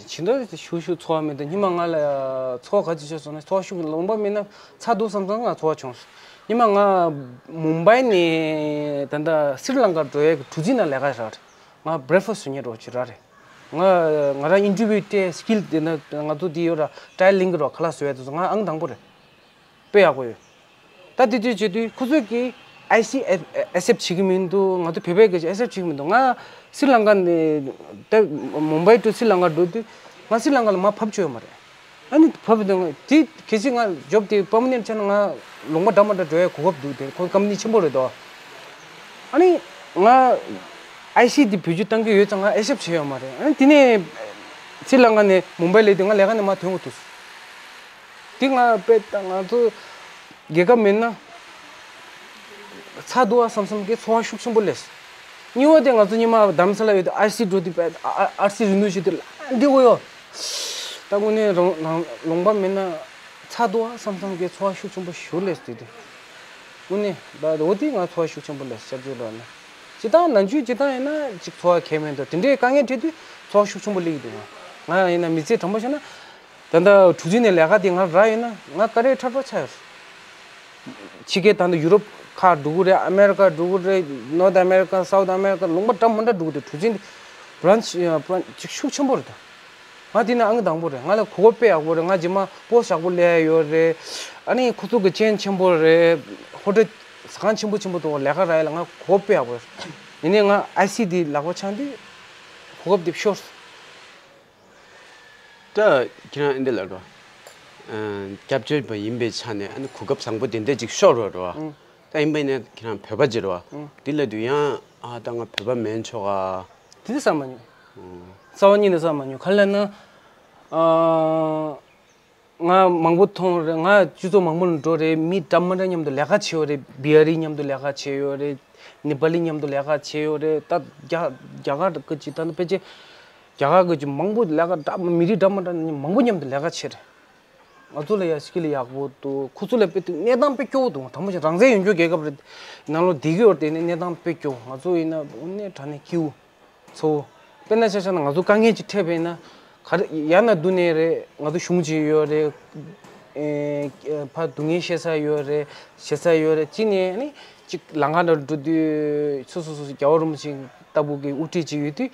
ཇི་འདྲ་ཞུ་ཞུ་ཚོར་བ་མེད་དེ། སྔོན་མ་ང་ལ་ཚོར་བ་ག་ཅི་བྱུང་སོང་ན་ཚོར་བ་ཤུགས་ལོངས་པ་མེད་ན་ཚ་འདུག་བསམ་བསམ་ང་ཚོར་བ་བྱུང་སོང་། སྔོན་མ་ང་མུམ་བྷའི་ནས་ད་ལྟ་སི་རི་ལང་ཀ་འགྲོ་ཡས་ཀྱི་གྲུ་གཟིངས་ནང་ལས་ཀ་རག་རེད། ང་བྷི་རེག་ཕ་སི་ཊི་བཟོ་མཁན་འདྲ་བོ་ཅིག་རག་རེད། ང་ང་རང་ཨིན་ཊར་བིའུ་སྤྲད་སི་ཀིལ་དེ་ན་ང་ཚོ་འདི་ཡོད་ར་ཊ་ཡལ་ལེན་གི་རོགས་ཁ་ལག་བཟོ་ཡས་དེ་ཚོ་ང་ཨང་དང་པོ་རེད། དཔེ་ཡག་པོ་ཡོད། ད་དེ་དུས་བྱེད་དུས་ཁོ་ཚོས་ཀྱིས་ཨའི་སི་ཨེ་སེབ་བྱེད་ཀྱི་མི་འདུག་ང་ཚོ་བོད་པས་ཀྱིས་ཨེ་སེབ་བྱེད་ཀྱི་མི་འདུག་ང་སི་རི་ལང་ཀ་ནས་ད་མུམ་བྷའི་ཏུ་སི་རི་ལང་ཀ་འགྲོ་དུས་ང་སི་རི་ལང་ཀ་ལ་མར་བབས་ཆོག་ཡོད་མ་རེད། ཨ་ནི་བབས་དུས་དེ་གལ་སྲིད་ང་ཇོབ་དེ་པར་མ་ནེན་ཊི་ཆགས་ན་ང་ལུང་པ་འདྲ་མི་འདྲ་འགྲོ་ཡའི་གོ་སྐབས་འདུག་དེ་ཁོ་ཀམ་པ་ནི་ཆེན་པོ་རེད་དོ། ཨ་ནི་ང་ཨའི་སི་དེ་བེད་སྤྱོད་བཏང་གི་ཡོད་ཙང་ང་ཨེ་སེབ་བྱས་ཡོད་མ་རེད། ཨ་ནི་དེ་ནས་སི་རི་ལང་ཀ་ནས་མུམ་བྷའི་སླེབས་དུས་ང་ལས་ཀ་ནས་མར་ཐོན་དགོས་ཐུག་སོང་། དེ་ང་དཔེ་ད་ང་ཚོ་རྒྱལ་ཁབ་མེད་ན་ཚ་འདུག་ཨ་བསམ་བསམ་གྱི་ཚོར་བ་ཤུགས་ཆེན་པོ་སླེབས། གཉིས་པ་དེ་ང་ཚོ་སྔོན་མ་རྡ་རམ་ས་ལ་ཡོད་དུས་ཨར་སི་འགྲོ་དུས་དཔེ་ཨ་ཨ་ཨར་སི་རིན་ནུ་ཞུ་དུས་ལ་འདི་འོ་ཡོ། ད་དངོས་གནས་རང་རང་ལུང་པ་མེད་ན་ཚ་འདུག་ཨ་བསམ་བསམ་གྱི་ཚོར་བ་ཤུགས་ཆེན་པོ་ཞུ་སླེབས་དུས་དེ། དངོས་གནས་ད་འོ་དེ་ང་ཚོར་བ་ཤུགས་ཆེན་པོ་སླེབས་སྐྱབས་བཅོལ་ལོག་ན། སྤྱིར་བཏང་ནམ་རྒྱུན་སྤྱིར་བཏང་ཡིན་ན་ཅིག་ཚོར་བ་གང་ཡང་མེད་འདུག་དེ་འདྲའི་དཀའ་ངལ་འཕྲད་དུས་ཚོར་བ་ཤུགས་ཆེན་པོ་སླེབས་ཀྱི་འདུག་ང་ཡིན་ན་མི་ཚེ་དྲང་པོ་བཤད་ན། ད་ལྟ་གྲུ་གཟིངས་ནས་ལས་ཀ་དེ་ང་རག་ཡོད་ན་ང་དཀའ་ལས་ཁག་པོ་ཆགས་ཡོད། ཕྱི་རྒྱལ་ད་ལྟ་ཡུ་རོབ་ཁག་འགྲོ་གི་རེད། ཨ་མེ་རི་ཀ་འགྲོ་གི་རེད། ནོར་ཐ་ཨ་མེ་རི་ཀ་སའུ་ཐ་ཨ་མེ་རི་ཀ་ལུང་པ་འདྲ་མི་འདྲ་འགྲོ་གི་འདུག་གྲུ་གཟིངས་དེ་བྷི་རན་ཆི་བྷི་རན་ཆི་ཅིག་ཤུགས་ཆེན་པོ་རེད་ད། ང་དེ་ན་ཨང་དང་པོ་རེད། ང་ལ་གོ་སྐབས་དཔེ་ཡག་པོ་རེད། ང་རྗེས་མ་པོ་སི་ཊི་ཡག་པོ་སླེབས་ཡ་ཡོད་རེད། ཨ་ནི་ཁོ་ཚོ་གི་ཅན་ཆེན་པོ་རེད། ཧོ་ཊེལ་ཟ་ཁང་ཆེན་པོ་ཆེན་པོ་དུ་ལས་ཀ་རག་ཡ་ལ་ང་གོ་སྐབས་དཔེ་ཡག་པོ་རེད། ཡིན་ནའི་ང་ཨའི་སི་དེ་ལག་པ་འཆང་དུས་གོ་སྐབས་དེ་ཤོར་སོང་། ད་ཁྱེད་རང་ཨེ་འདི་ལ་རོ། ཨ་སྐྱབས་བཅོལ་བ་ཡིན་པའི་ཆ་ནས་ཨ་ནི་གོ་སྐབས་བཟང་པོ་དེ་འདྲ་ཅིག་ཤོར་རོ་རོ། ཨང་། ད་ཡིན་པ་ཡིན་ན་ཁྱེད་རང་བོད་པ་ཅིག་རོ། ཨང་། འདི་ལ་དུས་ཡང་ཨ་ད་ང་བོད་པ་མིན་ཆོག་ག་དེ་འདྲ་བསམ་མ་མྱོང་། ཨང་། རྩ་བ་ཉིད་ནས་བསམ་མ་མྱོང་། ག་ལ་ན། ཨ། ང་མང་པོ་མཐོང་རེད། ང་སྤྱི་ཚོགས་མང་པོ་ལ་འགྲོ་རེད། མི་འདྲ་མི་འདྲ་མཉམ་དུ་ལས་ཀ་བྱེད་ཡོད་རེད། བི་ཧ་རི་མཉམ་དུ་ལས་ཀ་བྱེད་ཡོད་རེད། ནེ་པ་ལི་མཉམ་དུ་ལས་ཀ་བྱེད་ཡོད་རེད། ད་རྒྱ་རྒྱ་གར་གི་ཅིག་ད་ནི་ཕལ་ཆེར་རྒྱ་གར་གི་ཅིག་མང་པོ་ལས་ཀ་འདྲ་མི་རིགས་འདྲ་མི་འདྲ་མཉམ་མང་པོ་མཉམ་དུ་ལས་ཀ་བྱེད་རེད། ང་ཚོ་ལ་ཡ་སི་ཀིལ་ཡག་པོ་འདུག་ཁོ་ཚོ་ལ་དཔེ་དུས་གནས་སྟངས་དཔེ་སྐྱོ་བོ་འདུག་དྲང་པོ་བཤད་རང་བཙན་ཡོད་རྒྱུ་རྒྱལ་ཁབ་རེད། ནང་ལོགས་བསྡད་ཀྱི་ཡོད་རེད། དེ་ནས་གནས་སྟངས་དཔེ་སྐྱོ་བོ། ང་ཚོ་ཡིན་ན་དངོས་གནས་དྲང་གནས་སྐྱིད་པོ། ཚོ། དཔེར་ན་ཆ་བཞག་ན་ང་ཚོ་དཀའ་ངལ་ཅིག་འཕྲད་པ་ཡིན་ན། ག་རེ་ཡར་ན་འདུག་ནས་རེད། ང་ཚོ་གཞུང་ཅིག་ཡོད་རེད། ཨེ་ཕར་སྡུག་བསྔལ་བཤད་ས་ཡོད་རེད། བཤད་ས་ཡོད་རེད། གཅིག་ནས་ནི་གཅིག་ལམ་ཁ་འདྲ་འགྲོ་དུས་སོ་སོ་སོ་སོ་རྒྱལ་བ་རིན་པོ་ཆེ་ལྟ་བུ་གི་དབུ་ཁྲིད་ཅིག་ཡོད་དུས།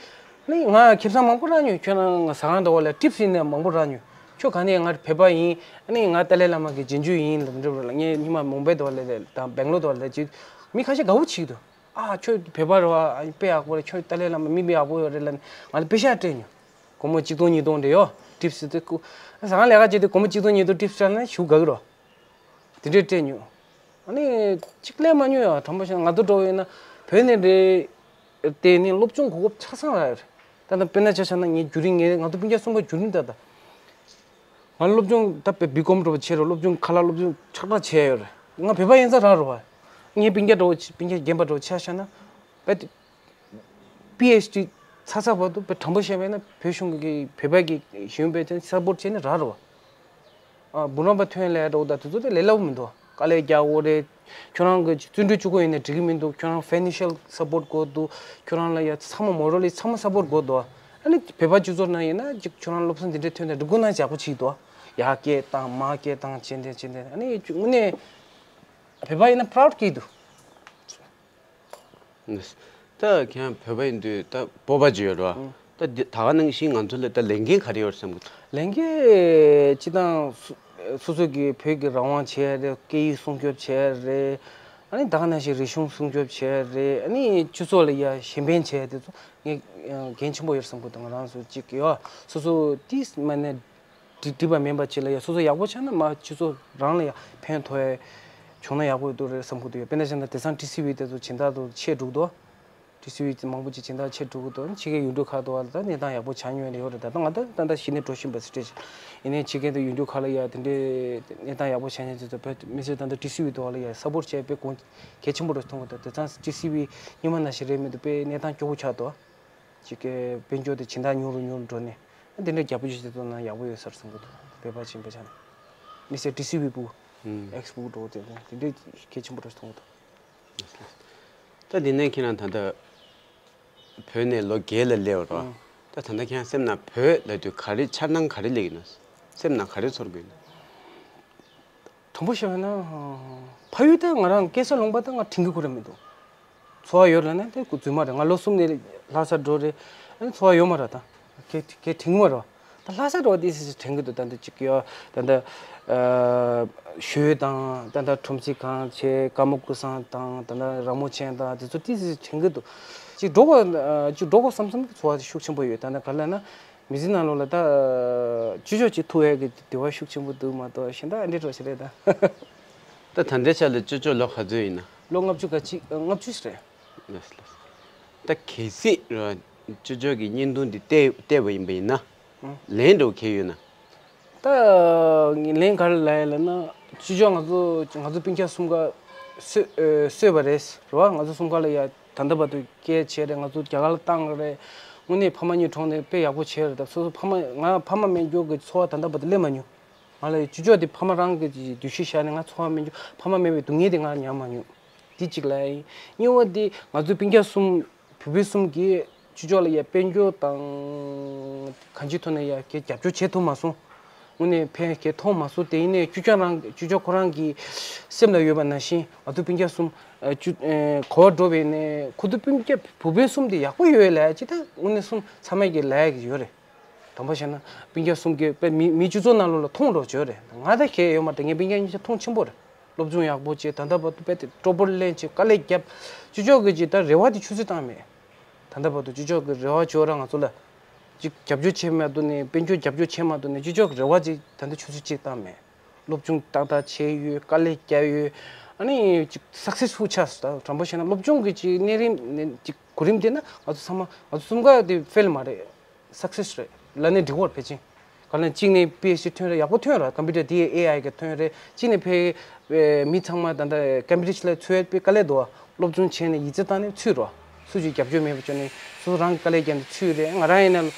ནི་ང་ཁེ་བཟང་མང་པོ་རག་མྱོང་། ཁྱོད་རང་ང་ཟ་ཁང་འདྲ་བ་ལ་ཊིབ་སི་ནས་མང་པོ་རག་མྱོང་། ཁྱོད་ག་ནས་ང་བོད་པ་ཡིན། ཨ་ནི་ང་ཏཱ་ལའི་བླ་མ་གི་རྗེས་འཇུག་ཡིན་ལབ་འདྲ་བ་ལ། ངས་སྔོན་མ་མུམ་བྷེ་འདྲ་བ་ལ་དང་སྦེང་ལོར་འདྲ་བ་ལ་ཅིག་མི་ཁ་ཤས་དགའ་བོ་བྱེད་ཀྱི་འདུག་ཨ་ཁྱོད་བོད་པ་རེད་བ། དཔེ་ཡག་པོ་རེད། ཁྱོད་ཏཱ་ལའི་བླ་མ་མི་དཔེ་ཡག་པོ་ཡོད་རེད་ལབ་ནས་ང་ལ་པེ་ཤག་སྤྲད་མྱོང་། སྒོར་མོ་གཅིག་སྟོང་ཉིས་སྟོང་འདྲ་ཡོད། ཊིབ་སི་དེ་ཁུ་ཟ་ཁང་ལས་ཀ་བྱེད་དུས་སྒོར་མོ་གཅིག་སྟོང་ཉིས་སྟོང་ཊིབ་སི་སྤྲད་ན་ཞེ་པོ་དགའ་གི་རེད། དེ་འདྲས་སྤྲད་མྱོང་། ཨ་ནི་གཅིག་ལས་མ་མྱོང་ཡ། དྲང་པོ་བཤད་ན་ང་ཚོ་འདྲ་བོ་ཡིན་ན་བོད་ནས་རེད། དེ་ནི་སློབ་སྦྱོང་གོ་སྐབས་ཆ་ཚང་རག་ཡོད་རེད། ད་ལྟ་དཔེར་ན་ཆ་བཞག་ན་ངའི་བརྒྱུད་རིམ་ངས་ང་ཚོ་སྤུན་ཀྱག་གསུམ་པ་བརྒྱུད་རིམ་ད་ལྟ། ང་སློབ་སྦྱོང་ད་དཔེ་བི་ཀོམ་འདྲ་བོ་བྱས་རེད། སློབ་སྦྱོང་ཁ་ལག་སློབ་སྦྱོང་ཆགས་ཆགས་བྱས་ཡོད་རེད། ང་བོད་པ་ཡིན་ཙང་རག་རེད་བ། ངའི་སྤུན་ཀྱག་འདྲ་བོ་སྤུན་ཀྱག་རྒན་པ་འདྲ་བོ་ཆ་བཞག་ན་དཔེ་པི་ཨེཆ་ཌི་ཚར་ཚར་བར་དུ་དཔེ་དྲང་པོ་བཤད་པ་ཡིན་ན་བོད་གཞུང་གི་བོད་པ་གི་གཞོན་པའི་དེ་སབ་པོར་བྱས་ནས་རག་རེད་བ། ཨ་འབུམ་རམས་པ་ཐོན་ལས་འགྲོ་ད་དེ་ཚོ་དེ་ལས་སླ་པོ་མི་འདུག་དཀའ་ལས་རྒྱག་དགོས་རེད། ཁྱོད་རང་གི་བརྩོན་འགྲུས་བཅུག་དགོས་ཡིན་ན་འགྲིག་གི་མི་འདུག་ཁྱོད་རང་ཕའི་ནན་ཤལ་སབ་པོར་དགོས་འདུག་ཁྱོད་རང་ལ་ཡ་ཚང་མ་མོ་རལ་ལི་ཚང་མ་སབ་པོར་དགོས་འདུག་ཨ་ནི་བོད་པ་སྤྱི་ཚོགས་ནང་ཡིན་ན་ཅིག་ཁྱོད་རང་སློབ་གསོ་འདི་འདྲ་ཐོན་ནས་འགྲིག་དགོས་ན་ཡག་པོ་ཅིག་འདུག་ཡར་སྐད་བཏང་མར་སྐད་བཏང་བྱས་འདྲ་བྱས་འདྲ། ཨ་ནི་དངོས་གནས་བོད་པ་ཡིན་ན་པ་རའུ་ཌི་སྐྱེ་འདུག་ད་ཁྱེད་བོད་པ་ཡིན་དུས་ད་སྤོབས་པ་ཅིག་ཡོད་རེད་བ། ད་འདི་ད་ག་ནང་བཞིན་ང་ཚོ་ལ་ད་ལས་འགན་ག་རེ་ཡོད་བསམ་གི་འདུག་ལས་འགན་སྤྱི་བཏང་སོ་སོ་སོ་གི་བོད་ཀྱི་རང་དབང་བྱས་རེད། སྐད་ཡིག་སྲུང་སྐྱོབ་བྱས་རེད། ཨ་ནི་ད་ག་ནང་བཞིན་རིག་གཞུང་སྲུང་སྐྱོབ་བྱས་རེད། ཨ་ནི་སྤྱི་ཚོགས་ལ་ཡ་གཞན་ཕན་བྱས་དེ་ཚོ་ངས་འགན་ཆེན་པོ་ཡོད་བསམ་གི་འདུག་ང་རང་ཚོ་གཅིག་ཡོད་སོ་སོ་ཏིས་མ་ནས། འགྲིག་འགྲིག་པ་མིན་པ་ཅིག་ལ་ཡ་སོ་སོ་ཡག་པོ་ཆགས་ན་མ་སྤྱི་ཚོགས་རང་ལ་ཡ་ཕན་ཐོགས་ཡ་བྱུང་ན་ཡག་པོ་འདུག་རེད་བསམ་གི་འདུག་ཡ། དཔེར་ན་བྱས་ན་དེང་སང་ཊི་སི་ཝི་དེ་ཚོ་སྦྱིན་བདག་ཚོ་ཆེ་འགྲོ་གི་འདུག་ཊི་སི་ཝི་དེ་མང་པོ་ཅིག་སྦྱིན་བདག་ཆེ་འགྲོ་གི་འདུག་ཕྱི་རྒྱལ་ཡུལ་གྲུ་ཁག་ཏུ་བ་ལ་ད་གནས་སྟངས་ཡག་པོ་ཆགས་མྱོང་རེད། ཡོད་རེད། ད་ལྟ་ང་ད་ད་ལྟ་གཞི་ནས་འགྲོ་བཞིན་པ་སི་ཊེ་ཇི་ཡིན་ནའི་ཕྱི་རྒྱལ་དུ་ཡུལ་གྲུ་ཁག་ལ་ཡ་དེ་འདྲའི་གནས་སྟངས་ཡག་པོ་ཆགས་མྱོང་དེ་ཚོ་བོད་མི་སེར་ད་ལྟ་ཊི་སི་ཝི་དུ་བ་ལ་ཡ་སབ་པོར་ཊི་བྱས་པའི་གོང་གལ་ཆེན་པོ་རེད་མཐོང་གི་འདུག་དེང་སང་ཊི་སི་ཝི་སྔོན་མ་ནང་བཞིན་རེད་མི་འདུག་དཔེ་གནས་སྟངས་སྐྱོ་པོ་ཆགས་འདུག་ཅིག་གི་དཔལ་འབྱོར་དེ་སྦྱིན་བདག་ཉུང་རུ་ཉུང་རུ་འགྲོ་ནས་འདི་འདྲའི་རྒྱབ་སྐྱོར་ཞིག་བྱེད་ཐུབ་ན་ཡག་པོ་ཡོད་ས་རེད་བསམ་གྱི་འདུག་བོད་པ་ཅིག་ཡིན་པའི་ཆ་ནས་མི་སེར་ཊི་སི་ཝི་པུ་ཨེག་སི་པུ་འགྲོ་དེ་དེ་འདྲའི་གལ་ཆེན་པོ་རེད་བསམ་གྱི་འདུག་ད་འདི་ནས་ཁྱེད་རང་ད་ལྟ་བོད་ནས་ལོ་བརྒྱད་ལ་སླེབས་པ་རེད་བ། ད་ད་ལྟ་ཁྱེད་རང་སེམས་ནང་བོད་ལབ་དུས་ག་རེ་འཆར་སྣང་ག་རེ་སླེབས་ཡོད་ན། སེམས་ནང་ག་རེ་ཚོར་གྱི་ཡོད་ན། དྲང་པོ་བཤད་ན་ཕ་ཡུལ་ད་ང་རང་སྐྱེས་ས་ལུང་པ་ད་ང་དྲན་གྱི་ཁོ་ར་མི་འདུག་འཚོ་བ་ཡོད་ལ་ན་དེ་ཁོ་རྫུན་མ་རེད། ང་ལོ་གསུམ་ནས་ལྷ་སར་འགྲོ་རེད། ཨ་ནི་འཚོ་བ་ཡོད་མ་རེད། ད་ཁྱེད་ཁྱེད་དྲན་གྱི་མ་རེད། ད་ལྷ་སར་འགྲོ་དེ་སི་སི་དྲན་གྱི་འདུག་ད་འདི་གཅིག་ཡོད་ད་འདི་ཨ་ཞོལ་དང་ད་ད་ཁྲོམ་གཟིགས་ཁང་བྱས་ཀརྨ་སྐུ་བཟང་དང་ད་ད་ར་མོ་ཆེན་དང་དེ་ཚོ་དེ་སི་སི་དྲན་གྱི་འདུག་ཅིག་འགྲོ་དགོས་ཨ་ཅིག་འགྲོ་དགོས་བསམ་བསམ་གྱི་འཚོ་བ་ཤུགས་ཆེན་པོ་ཡོད། ད་ད་ག་ལ་ན། མི་ཚེ་ནང་ལོགས་ལ་ད་ཅོ་ཅོ་ཅིག་ཐུག་ཡས་ཀྱི་དེ་བ་ཤུགས་ཆེན་པོ་འདུག་མ་གཏོགས་གཞན་དག་ཨ་འདྲས་འགྲོ་ཞིག་རེད་ད། ད་ད་ལྟའི་ཆ་ལ་ཅོ་ཅོ་ལོ་ག་ཚོད་ཡིན་ན། ལོ་ལྔ་བཅུ་ག་གཅིག་ལྔ་བཅུ་ཞིག་རེད། ལགས་ལགས། ད་གལ་སྲིད་ར་ཅོ་ཅོ་གི་བརྙན་ཐུང་འདི་བལྟས་བལྟས་པ་ཡིན་པ་ཡིན་ན། ཨང་། ལན་འདྲ་བོ་གལ་ཡོད་ན། ད་ངས་ལན་ག་རེ་ལབ་ཡ་ལབ་ན་ཅོ་ཅོ་ང་ཚོ་ང་ཚོ་སྤུན་ཀྱག་གསུམ་ཀ་གསོས་ཨེ་གསོས་པ་རེད་རེད་བ། ང་ཚོ་གསུམ་ཀ་ལ་ཡ་ད་ལྟ་བར་དུ་སྐྱེལ་བྱས་རེད། ང་ཚོ་རྒྱ་གར་ལ་བཏང་གི་རེད། དངོས་གནས་ཕ་མ་གཉིས་གྲོངས་ནས་དཔེ་ཡག་པོ་བྱས་རེད། ད་སོ་སོ་ཕ་མ་ང་ཕ་མ་མེད་རྒྱུ་གི་འཚོ་བ་ད་ལྟ་བར་དུ་སླེབས་མ་མྱོང་། ང་ལ་ཅོ་ཅོ་དེ་ཕ་མ་རང་གི་འདུ་ཤེས་བཞག་ནས་ང་འཚོ་བ་མེད་རྒྱུ་ཕ་མ་མེད་པའི་སྡུག་བསྔལ་དེ་ང་མྱངས་མ་མྱོང་། དེ་གཅིག་ལབ་ཡིན། གཉིས་པ་དེ་ང་ཚོའི་སྤུན་ཀྱག་གསུམ་བུ་བུ་གསུམ་གྱིས་ཅོ་ཅོ་ལ་ཡ་དཔལ་འབྱོར་དང་གང་ཅིའི་ཐོག་ནས་ཡ་གའི་རྒྱབ་སྐྱོར་བྱེད་ཐུབ་མ་སོང་། དངོས་གནས་ཕན་གའི་ཐོགས་མ་སོང་། དེ་ཡིན་ནའི་ཅོ་ཅོ་རང་ཅོ་ཅོ་ཁོ་རང་གི་སེམས་ལ་ཡོད་པ་ནང་བཞིན་ང་ཚོ་སྤུན་ཀྱག་གསུམ་ཨ་ཅོ་ཨེ་ག་པར་འགྲོ་བའི་ནས་ཁོ་ཚོ་སྤུན་ཀྱག་བུ་བུ་གསུམ་དེ་ཡག་པོ་ཡོད་ལབ་ཅི་ད་དངོས་གནས་གསུམ་ཚང་མས་ཀྱི་ལབ་ཀྱི་ཡོད་རེད། དང་པོ་བཤད་ན་སྤུན་ཀྱག་གསུམ་གྱིས་དཔེ་མི་མི་སྤྱི་ཚོགས་ནང་ལོགས་ལ་མཐོང་རོགས་བྱོས་རེད། ང་ད་ཁྱད་ཡོད་མ་རེད། ངའི་སྤུན་ཀྱག་གཉིས་ཆ་མཐོང་ཆེན་པོ་རེད། སློབ་སྦྱོང་ཡག་པོ་བྱས། ད་ལྟ་བར་དུ་དཔེ་དེ་སྤྲོ་པོ་ལེན་བྱས་དཀའ་ལས་བརྒྱབ། ཅོ་ཅོ་གི་ཅིག་ད་རེ་བ་དེ་ཆུད་ཟོས་བཏང་མེད། ད་ལྟ་བར་དུ་ཅོ་ཅོ་གི་རེ་བ་བྱོས་ར་ང་ཚོ་ལ་ཅིག་རྒྱབ་སྐྱོར་བྱེད་མ་ཐུབ་ནས་དཔལ་འབྱོར་རྒྱབ་སྐྱོར་བྱེད་མ་ཐུབ་ནས་ཅོ་ཅོ་གི་རེ་བ་ཅིག་ད་ལྟ་ཆུད་ཟོས་ཅིག་བཏང་མེད། སློབ་སྦྱོང་ཏག་ཏག་བྱས་ཡོད། དཀའ་ལས་བརྒྱབ་ཡོད། ཨ་ནི་ཅིག་སག་སེ་སི་ཕུལ་ཆགས་སོང་། ད་དྲང་པོ་བཤད་ན་སློབ་སྦྱོང་གི་ཅིག་གནས་རིམ་ནས་ཅིག་གོ་རིམ་དེ་ན་ང་ཚོ་ཚང་མ་ང་ཚོ་གསུམ་ཀ་དེ་ཕེལ་མ་རེད། སག་སེ་སི་རེད་ལབ་ནས་འགྲིག་གི་རེད་ཕལ་ཆེར། ག་ལ་གཅིག་ནས་པི་ཨེཆ་ཌི་ཐོན་རེད། ཡག་པོ་ཐོན་རེད། ཀམ་པུ་ཊར་དེ་ཨེ་ཨའི་གི་ཐོན་རེད། གཅིག་ནས་ཕལ་མི་ཚང་མ་ད་ལྟ་ཀམ་པུ་ཊར་ལ་ཚུད་པའི་དཀའ་ལས་འདུག་སློབ་སྦྱོང་བྱས་ནས་ཡིག་ཚད་བཏང་ནས་ཚུད་རོགས། སུ་ཞིག་རྒྱབ་སྐྱོར་མེད་པ་བྱས་ནས་སོ་སོ་རང་གི་དཀའ་ལས་བརྒྱབ་ནས་ཚུད་རེད། ང་རང་ཡིན་ན་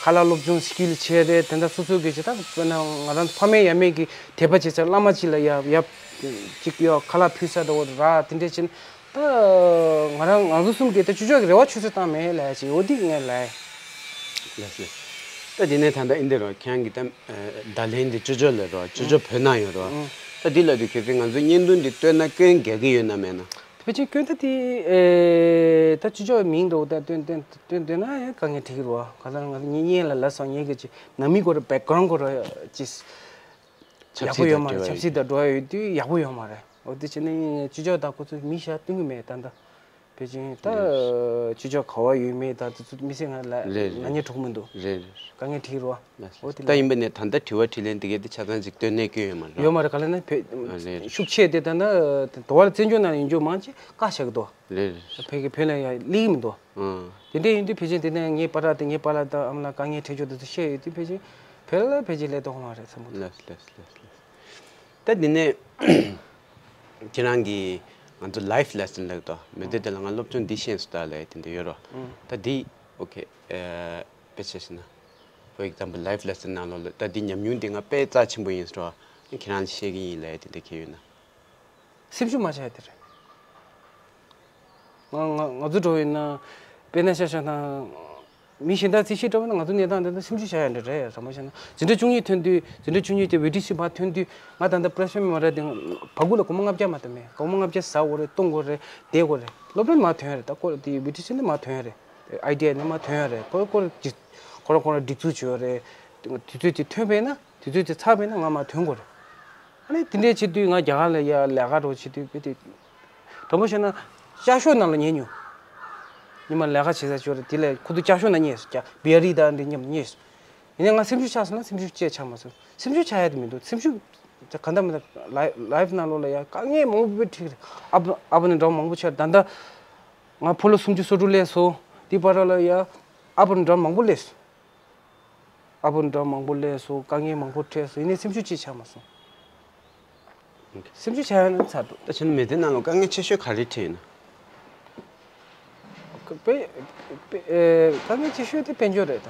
ཁ་ལག་སློབ་སྦྱོང་སི་ཀིལ་བྱས་རེད། དེ་འདྲ་སོ་སོ་གི་བྱེད་སྟངས་དཔེར་ན་ང་རང་ཕ་མེས་ཡ་མེས་ཀྱི་དད་པ་བྱེད་ཚར། བླ་མ་གཅིག་ལ་ཡ་ཡ་གཅིག་ཡོད་ཁ་ལག་ཕུལ་ས་འདྲ་བོ་ར་དེ་འདྲས་བྱས་ནས། ད་ང་རང་ང་ཚོ་གསུམ་གྱིས་ད་ཅོ་ཅོ་གི་རེ་བ་ཆུད་ཟོས་བཏང་མེད་ལབ་ཅིག་འོ་འདི་ངས་ལབ། ལགས་སོ། ད་དེ་ནས་ད་ལྟ་ཨིན་དེ་རོ་ཁྱེད་རང་གི་ད་བརྡ་ལན་འདི་ཅོ་ཅོ་ལ་རོ་ཅོ་ཅོ་བོད་ནང་ཡོད་རོ། ད་འདི་ལ་དུ་ཁྱེད་ཚོས་ང་ཚོའི་བརྙན་ཐུང་འདི་སྟོན་ན་སྐྱོན་རྒྱག་གི་ཡོད་ན་མེད་ན། ཕལ་ཆེར་སྐྱོན་ད་དེ་ཨེ་ད་ཅི་ཅོག་མིང་འདྲ་བོ་ད་སྟོན་སྟོན་སྟོན་སྟོན་ན་ཡང་དཀའ་ངལ་འཕྲད་ཀྱི་རེད་བ། ག་ལ་ང་ངའི་སྔོན་ལ་ལབ་སོང་། ངའི་གི་ཅི་ནང་མི་སྐོར་བེག་གྷ་རའུན་སྐོར་ཅི་ཡག་པོ་ཡོད་མ་རེད། ཆབ་སྲིད་དང་འབྲེལ་བ་ཡོད་དུས་ཡག་པོ་ཡོད་མ་རེད། འོ་དེ་བྱས་ནས་ཅི་ཅོག་ད་ཁོ་ཚོ་མི་ཤ་སྟོན་གི་མེད་ད་ད། ཕལ་ཆེར་ད་ཅི་ཅོག་ག་བ་ཡོད་མེད་ད་དེ་ཚོ་མི་སེར་ང་ལ་རེད་རེད། ང་ཉེ་གྲོགས་མི་འདུག་རེད་རེད། དཀའ་ངལ་འཕྲད་ཀྱི་རེད་བ། འོ་དེ་ད་ལ་ཡིན་པ་ནས་ད་ལྟ་དྲི་བ་དྲིས་ལན་དེ་གའི་དེ་ཆ་ཚང་ཅིག་སྟོན་གནས་སྐྱོན་ཡོད་མ་རེད། ཡོད་མ་རེད། ག་ལ་ན་བོད་ཨ་རེད། ཤུགས་ཆེ་དེ་ད་ན་དེ་དོ་བར་བཙན་བྱོལ་ནང་ཡིན་རྒྱུ་མང་ཆེ་བཀག་བཞག་གི་འདུག་རེད་རེད། ཕ་གི་བོད་ལ་ཡ་སླེབས་ཀྱི་མི་འདུག་ཨང་། དེ་འདྲ་ཡིན་དུས་ཕལ་ཆེར་དེ་ནས་ངའི་པ་ར་དེ་ངའི་པ་ལགས་དང་ཨ་མ་ལགས་དཀའ་ངལ་འཕྲད་ཆོག་དེ་ཚོ་བཤད་ཡོད་དུས་ཕལ་ཆེར་བོད་ལ་ཕལ་ཆེར་སླེབས་ཐུབ་མ་རེད་བསམ་གི་འདུག་ལགས་ལགས་ལགས་ལགས། ད་འདི་ནས་ཁྱེད་རང་གིས་ང་ཚོ་life lesson ལབ་དོ་མི་ཚེ་དེ་ལ་ང་སློབ་སྦྱོང་འདི་ཤེས་སོང་ད་ལབ་དེ་འདྲ་ཡོད་རོ། ཨང་། ད་འདི་okay དཔེ་ཆ་ཞིག་ན། For example, life lesson ནང་ལོགས་ལ་ད་འདི་ཉམས་མྱོང་འདི་ང་དཔེ་རྩ་ཆེན་པོ་ཡིན་ཟེར་བ་ཁྱེད་རང་ལ་བཤད་ཀྱི་ཡིན་ལབ་དེ་འདྲ་ཁྱེད་ཡོད་ན། སེམས་ཤུགས་མ་ཆག་ཡ་དེ་རེད། ང་ང་ང་ཚོ་འགྲོ་ཡིན་ན་དཔེར་ན་ཤ་ཤ་དང་མི་གཞན་དག་རྩིས་བཤེར་འགྲོ་བ་ན་ང་ཚོ་གནས་སྟངས་འདི་ཚོ་སེམས་ཤུགས་ཆག་ཡ་འདྲ་རེད། དྲང་པོ་བཤད་ན་འཛིན་གྲྭ་བཅུ་གཉིས་ཐོན་དུས་འཛིན་གྲྭ་བཅུ་གཉིས་དེ་བི་ཊི་སི་མར་ཐོན་དུས་ང་ད་ལྟ་freshman མ་རེད་དེ་བ་ཀུ་ལ་སྒོར་མོ་ལྔ་བརྒྱ་མ་གཏོགས་མེད། སྒོར་མོ་ལྔ་བརྒྱ་ཟ་དགོས་རེད། གཏོང་དགོས་རེད། བསྡད་དགོས་རེད། སློབ་གྲྭ་ནས་མར་ཐོན་རེད། ད་ཁོ་དེ་བི་ཊི་སི་ནས་མར་ཐོན་རེད། ཨའི་ཊི་ཨའི་ནས་མར་ཐོན་རེད། ཁོ་ཁོ་ཁོ་རང་ཁོ་རང་སྒྲིག་འཛུགས་བྱོས་རེད། དུས་ཚོད་དེ་ཐོན་པས་ན་དུས་ཚོད་དེ་ཚར་བས་ན་ང་མར་ཐོན་དགོས་རེད། ཨ་ནི་དེ་འདྲའི་བྱེད་དུས་ང་རྒྱ་གར་ལ་ཡ་ལས་ཀ་རོགས་བྱེད་དུས་དཔེ་དེ། དྲང་པོ་བཤད་ན་ལྕགས་ཤོག་ནང་ལ་ཉལ་མྱོང་། ཉི་མ་ལས་ཀ་བྱེད་ས་ཅིག་ཡོད་རེད། དེ་ལས་ཁོ་ཚོ་ལྕགས་ཤོག་ནང་ཉལ་སོང་། རྒྱ་བི་ཡ་རི་དང་འདི་མཉམ་ཉལ་སོང་། ཡིན་ནའི་ང་སེམས་ཤུགས་ཆག་སོང་ན་སེམས་ཤུགས་ཅིག་ཆག་མ་སོང་། སེམས་ཤུགས་ཆག་ཡ་དེ་མི་འདུག་སེམས་ཤུགས་ག་འདྲ་མི་འདྲ་ལའི་ལའིཕ་ནང་ལོགས་ལ་ཡ་དཀའ་ངལ་མང་པོ་འཕྲད་ཀྱི་རེད། ཨ་ཕ་ཨ་ཕ་ནི་འདྲ་མང་པོ་ཆགས་ད་ལྟ་ང་ཕོ་ལོ་སུམ་ཅུ་སོ་དྲུག་སླེབས་སོང་། དེ་བར་ལ་ཡ་ཨ་ཕ་ནི་འདྲ་མང་པོ་སླེབས་སོང་། ཨ་ཕ་འདྲ་མང་པོ་སླེབས་སོང་། དཀའ་ངལ་མང་པོ་འཕྲད་སོང་། ཡིན་ནའི་སེམས་ཤུགས་ཅིག་ཆག་མ་སོང་། སེམས་ཤུགས་ཆག་ཡ་ནི་ཚར་འདུག་ད་ཕྱིན་མི་ཚེ་ནང་ལ་དཀའ་ངལ་ཆེ་ཤོས་ག་རེ་འཕྲད་ཡིན་ན། དཔེ་དཔེ་ཨེ་དཀའ་ངལ་ཆེ་ཤོས་དེ་དཔལ་འབྱོར་རེད་ད།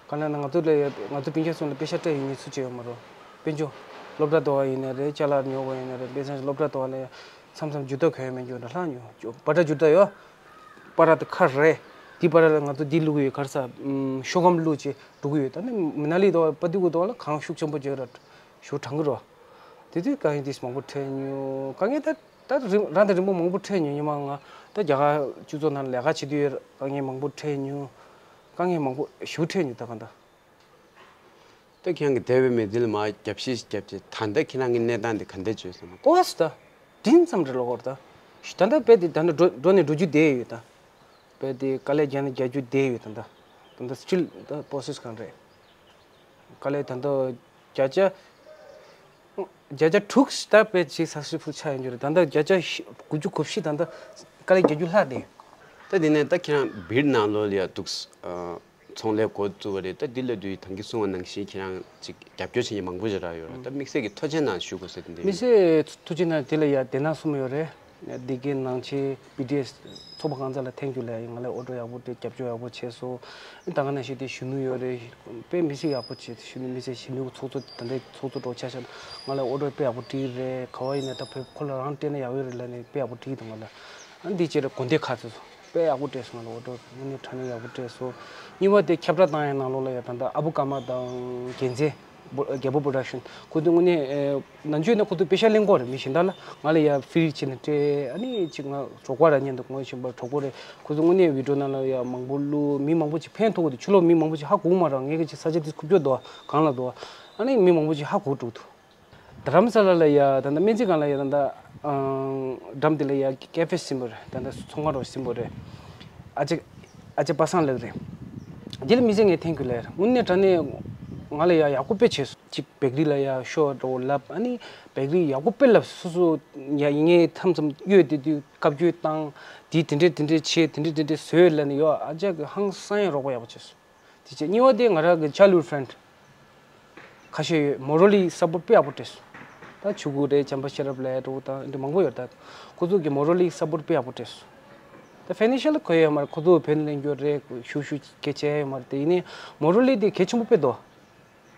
གང་ལབ་ན་ང་ཚོ་ལ་ཡ་ང་ཚོ་སྤུན་ཀྱག་ཚོ་ལ་པེ་ཤ་སྤྲད་ཡོང་མཁན་སུ་གཅིག་ཡོད་མ་རེད། དཔལ་འབྱོར་སློབ་གྲྭ་དོ་བ་ཡིན་ན་རེད། ཅ་ལག་ཉོ་བ་ཡིན་ན་རེད། དཔེ་མཚོན་སློབ་གྲྭ་དོ་བ་ལ་ཡ་མཚམས་མཚམས་འཇུ་ད་གོ་ཡ་མེད་འགྱོ་འདྲ་ལྷག་འགྱོ་འགྱོ་པ་ཏྲ་འཇུ་ད་ཡོད། པ་ར་དེ་ཁ་རེད། དེ་པ་ར་ལ་ང་ཚོ་འདི་བླུག་གི་ཡོད། ག་རེ་ཟ། ཤོག་སྒམ་བླུག་ཅིག་འགྲོ་གི་ཡོད། ད་ནི་མི་ན་ལི་དོ་པ་ཏི་གུ་དོ་ལ་གངས་ཤུགས་ཆེན་པོ་བྱོས་ར་ཞུ་གྲང་གི་རོ། དེ་དུས་དཀའ་ངལ་དེ་མང་པོ་འཕྲད་མྱོང་། དཀའ་ངལ་ད་ད་རིམ་རང་དང་རིམ་པ་མང་པོ་འཕྲད་མྱོང་། ཉི་མ་ང་ད་རྒྱ་གར་སྤྱི་ཚོགས་ནང་ལས་ཀ་བྱེད་དུས་དཀའ་ངལ་མང་པོ་འཕྲད་མྱོང་། དཀའ་ངལ་མང་པོ་ཞུ་འཕྲད་མྱོང་ད་ག་ད། ད་ཁྱེད་རང་གི་འདས་པའི་མི་ཚེ་ལ་མར་རྒྱབ་བཤིག་རྒྱབ་བྱས་ད་ལྟ་ཁྱེད་རང་གི་གནས་སྟངས་དེ་ག་འདྲ་བྱུང་སོང་ན། ཀོ་བ་སི་ད་འདི་ཙམ་རེད་ལོ་གོར་ད། ད་ལྟ་དཔེ་དེ་ད་ལྟ་འགྲོ་འགྲོ་ནས་འགྲོ་རྒྱུ་བསྡད་ཡོད་ད། དཔེ་དེ་དཀའ་ལས་བརྒྱབ་ནས་རྒྱག་རྒྱུ་བསྡད་ཡོད་ད་ད། ད་ལྟ་སི་ཊིལ་ད་པོ་སེ་སི་གང་རེད། དཀའ་ལས་ད་ལྟ་བརྒྱ་ཆ་བརྒྱ་ཆ་དྲུག་ད་དཔེ་ཅིག་སག་སེ་སི་ཕུལ་ཆགས་ཡོང་རྒྱུ་རེད། ད་ལྟ་བརྒྱ་ཆ་དགུ་བཅུ་གོ་བཞི་ད་ལྟ་དཀའ་ལས་བརྒྱབ་རྒྱུ་ལྷག་བསྡད་ཡོད། ད་དེ་ནས་ད་ཁྱེད་རང་སྦིར་ནང་ལོགས་ལ་ཡ་འདུག་ཚོང་ལས་འགོ་བཙུགས་པ་རེད། ད་འདི་ལ་དུས་ད་གིན་གསུངས་པ་ནང་བཞིན་ཁྱེད་རང་ཅིག་རྒྱབ་སྐྱོར་བྱེད་མཁན་མང་པོ་ཞིག་རག་ཡོད་རེད། ད་དམིགས་བསལ་གྱི་ཐུགས་རྗེ་གནང་ཞུ་དགོས་ཟེར་དེ་འདྲ་དམིགས་བསལ་ཐུགས་རྗེ་གནང་དེ་ལ་ཡ་དེ་ན་གསུམ་ཡོད་རེད། འདི་གའི་ནང་ཆེ་བི་ཌི་ཨེས་ཚོགས་པ་རྐང་ཚ་ལ་ཐེངས་རྒྱུ་ལ་ཡ་ང་ལ་ཨོ་ཌར་ཡག་པོ་སྤྲད། རྒྱབ་སྐྱོར་ཡག་པོ་བྱས་སོང་། ད་ག་ནང་བཞིན་དེ་གཞོན་ནུ་ཡོད་རེད། དཔེ་མི་སྲིད་ཡག་པོ་བྱས། གཞོན་ནུ་མི་སེར་གཞོན་ནུ་ཚོགས་གཙོ་ད་ལྟའི་ཚོགས་གཙོ་འགྲོ་ཆ་བཞག་ང་ལ་ཨོ་ཌར་དཔེ་ཡག་པོ་སྤྲད་རེད། ག་བ་ཡིན་ན་ད་བོད་ཁོ་ལ་རང་སྤྲད་ན་ཡག་ཡོད་རེད་ལབ་ནས་དཔེ་ཡག་པོ་སྤྲད་འདུག་ང་ལ། ཨ་འདི་བྱས་རེད། དགོན་སྡེ་ཁག་ཚོ་དཔེ་ཡག་པོ་སྤྲད་སོང་། ང་ལ་ཨོ་ཌར་དངོས་གནས་དྲང་གནས་ཡག་པོ་སྤྲད་སོང་། གཉིས་པ་དེ་ཁྱབ་བསྒྲགས་བཏང་ཡའི་ནང་ལོགས་ལ་ཡ་ད་ལྟ་ཨ་བུ་ཀརྨ་དང་རྒྱལ་མཚན་རྒྱལ་པོ་པོ་རོ་ཌག་ཤན་ཁོ་ཚོ་དངོས་གནས་ནང་ཆོས་ནས་ཁོ་ཚོ་པེ་ཤ་ལེན་གོ་རེད། མི་གཞན་དག་ལ་ང་ལ་ཡ་ཕི་རི་བྱས་ནས་སྤྲད། ཨ་ནི་ཅིག་ང་གྲོགས་པ་ར་མཉམ་དུ་ངོ་ཤེས་པ་གྲོགས་པོ་རེད། ཁོ་ཚོ་དངོས་གནས་བི་ཌི་ཡོ་ནང་ལ་ཡ་མང་པོ་བླུགས། མི་མང་པོ་ཅིག་ཕན་ཐོགས་གི་འདུག་ཕྱི་ལོགས་མི་མང་པོ་ཅིག་ཧ་གོ་གི་མ་རེད། ངའི་གི་ཅིག་ས་ཆ་དེ་ཁུག་ཀྱོག་འདུག་གངས་ལ་འདུག་ཨ་ནི་མི་མང་པོ་ཅིག་ཧ་གོ་འགྲོ་གི་འདུག་རྡ་རམ་ས་ལ་ལ་ཡ་ད་ལྟ་སྨན་རྩིས་ཁང་ལ་ཡ་ད་ལྟ་འགྲམ་དེ་ལ་ཡ་ཀེ་ཧྥེ་ཟིན་པོ་རེད། ད་ལྟ་ཚོང་ཁང་རོ་ཟིན་པོ་རེད། ཨ་ཅེ་ཨ་ཅེ་པ་སངས་ལགས་རེད། དེ་ལ་མི་ཚེ་ངས་ཐེངས་ཁུལ་ལ་ཡ་དངོས་གནས་དྲང་གནས་ང་ལ་ཡ་ཡག་པོ་དཔེ་བྱས་སོང་། གཅིག་བེག་རི་ལ་ཡ་ཤོག་འགྲོ་ལབ། ཨ་ནི་བེག་རི་ཡག་པོ་དཔེ་ལབ། སོ་སོ་ཡ་ངས་མཚམས་མཚམས་གཡོས་དེ་དུས་བཀའ་བཀྱོན་བཏང་། དེ་དེ་འདྲས་དེ་འདྲས་བྱས། དེ་འདྲས་དེ་འདྲས་བཟོས་ལབ་ནས་ཡོ་ཨ་ཅག་གི་ཧང་སང་ཡ་རོགས་པ་ཡག་པོ་བྱས་སོང་། དེ་བྱས་གཉིས་པ་དེ་ང་རང་གི་childhood friend ཁ་ཤས་ཡོད། མོ་རལ་ལི་སཔོར་ཊི་དཔེ་ཡག་པོ་སྤྲད་སོང་། ད་ཕྲུ་གུ་རེད། བྱམས་པ་ཤེས་རབ་ལས་འགྲོ་དང་འདི་མང་པོ་ཡོད། ད་ཁོ་ཚོ་གི་མོ་རལ་ལི་སཔོར་ཊི་དཔེ་ཡག་པོ་སྤྲད་སོང་། ད་ཕའི་ནན་ཤལ་གོ་ཡ་མ་རེད། ཁོ་ཚོ་བོད་ལ་ཡོད་རེད། ཞུ་ཞུ་སྐད་ཆ་ཡ་མ་རེད། དེ་ཡིན་ནའི་མོ་རལ་ལི་དེ་གལ་ཆེན་པོ་དཔེ་འདུག་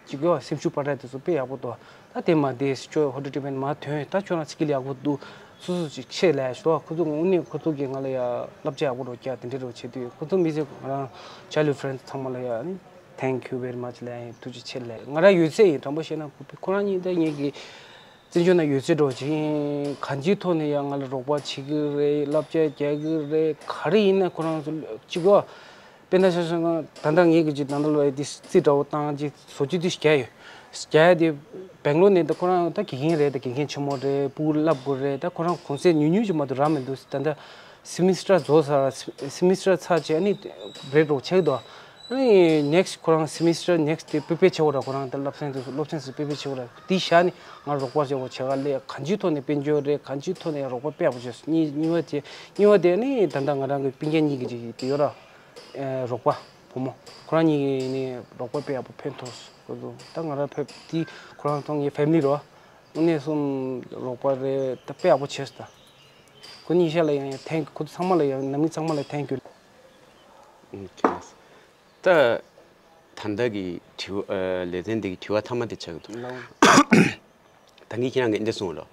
ཅིག་ཡོ་སེམས་ཤུགས་སྤར་ར་དེ་ཚོ་དཔེ་ཡག་པོ་འདུག་ད་དེ་མ་དེ་ཁྱོད་ཧོ་ཊེལ་ཊི་རིཊ་མེན་ཊི་མ་ཐོན། ད་ཁྱོད་རང་སི་ཀིལ་ཡག་པོ་འདུག་སོ་སོ་ཅིག་ཆེད་ལས་ཞུ། ཁོ་ཚོ་དངོས་གནས་ཁོ་ཚོ་གིས་ང་ལ་ཡ་བསླབ་བྱ་ཡག་པོ་རོགས་རྒྱག་དེ་འདྲ་རོགས་བྱེད་དུས་ཁོ་ཚོ་མི་ཚེ་ང་རང་childhood friends ཚང་མ་ལ་ཡ་ནི་thank you very much ལབ་ཡིན། ཐུགས་རྗེ་ཆེ་ལབ། ང་རང་ཡོད་ཚད་ཡིན། དྲང་པོ་བཤད་ན་ཁོ་ཁོ་རང་གཉིས་ད་ངེད་ཀྱི་ བཙན་བྱོལ་ནང་ཡོད་ཚད་འགྲོ་ཅིག་གང་ཅིའི་ཐོག་ནས་ཡང་ང་ལ་རོགས་པ་བྱེད་ཀྱི་རེད། བསླབ་བྱ་རྒྱག་གི་རེད། ག་རེ་ཡིན་ན་ཁོ་རང་ཚོ་གཅིག་གོ། དཔེར་ན་ཆ་བཞག་ན་ད་ལྟ་ངེད་ཀྱི་ཅིག་ད་ལྟ་ལོ་ཡ་དེ་རྩིས་འདྲ་བོ་བཏང་ཅིག་བཟོ་བཅོས་དེ་རྒྱག་ཡོད། རྒྱག་ཡ་དེ་སྦེང་ལོར་ནས་ད་ཁོ་རང་ད་དགེ་རྒན་རེད། ད་དགེ་རྒན་ཆེན་མོ་རེད། སྤུ་གུ་བསླབ་དགོས་རེད། ད་ཁོ་རང་གུང་སེང་ཉུང་ཉུང་ཅིག་མ་གཏོགས་རག་མི་འདུག་ད་ལྟ་སེ་མི་སི་ཊར་རྫོགས་ཚར། སེ་མི་སི་ཊར་ཚར་རྗེས་ཨ་ནི་བྲེག་འདྲ་བོ་ཆགས་ཀྱི་འདུག་ཨ་ནི་ནེག་སི་ཊི་ཁོ་རང་སེ་མི་སི་ཊར་ནེག་སི་ཊི་དེ་པི་རི་པེར་བྱེད་དགོས་ར། ཁོ་རང་ད་བསླབ་ཚན་དེ་ཚོ་སློབ་ཚན་ཚོ་པི་རི་པེར་བྱེད་དགོས་ར། དེ་བཞག་ནས་ང་རོགས་པ་བྱེད་དགོས་བྱེད་ག་ལས། གང་ཅིའི་ཐོག་ནས་དཔལ་འབྱོར་རེད། གང་ཅིའི་ཐོག་ནས་རོགས་པ་དཔེ་ཡག་པོ་བྱས་སོང་། གཉིས་གཉིས་པ་དེ་གཉིས་པ་དེ་ནི་ད་ལྟ་ང་རང་གི་སྤུན་ཀྱག་གཉིས་ཀྱི་ཅིག་དེ་ཡོད་ར། ཨེ་རོགས་པ་བུ་མོ་ཁོ་རང་གཉིས་ཀྱིས་ནི་རོགས་པ་དཔེ་ཡག་པོ་ཕན་ཐོགས་སོང་། ཁོ་ཚོ་ད་ང་རང་ཕེབས་དེ་ཁོ་རང་ཚོ་ངའི་ཕེ་མི་ལི་རོ། དངོས་གནས་སོང་རོགས་པ་རེད། ད་དཔེ་ཡག་པོ་བྱས་སོང་ད། ཁོ་གཉིས་ཆ་ལ་ཡང་ཡང་ཐེང་ཁོ་ཚོ་ཚང་མ་ལ་ཡང་ནང་མི་ཚང་མ་ལ་ཐེང་ཀིའུ། ཨོ་ཁེ། ད་ད་ལྟ་གི་དྲི་བ་ཨ་ལེ་ཚན་འདི་གི་དྲི་བ་མཐའ་མ་དེ་ཆགས་ཀྱི་འདུག་ལའོ། ད་ངས་ཁྱེད་རང་གི་འདི་གསུངས་ལོ།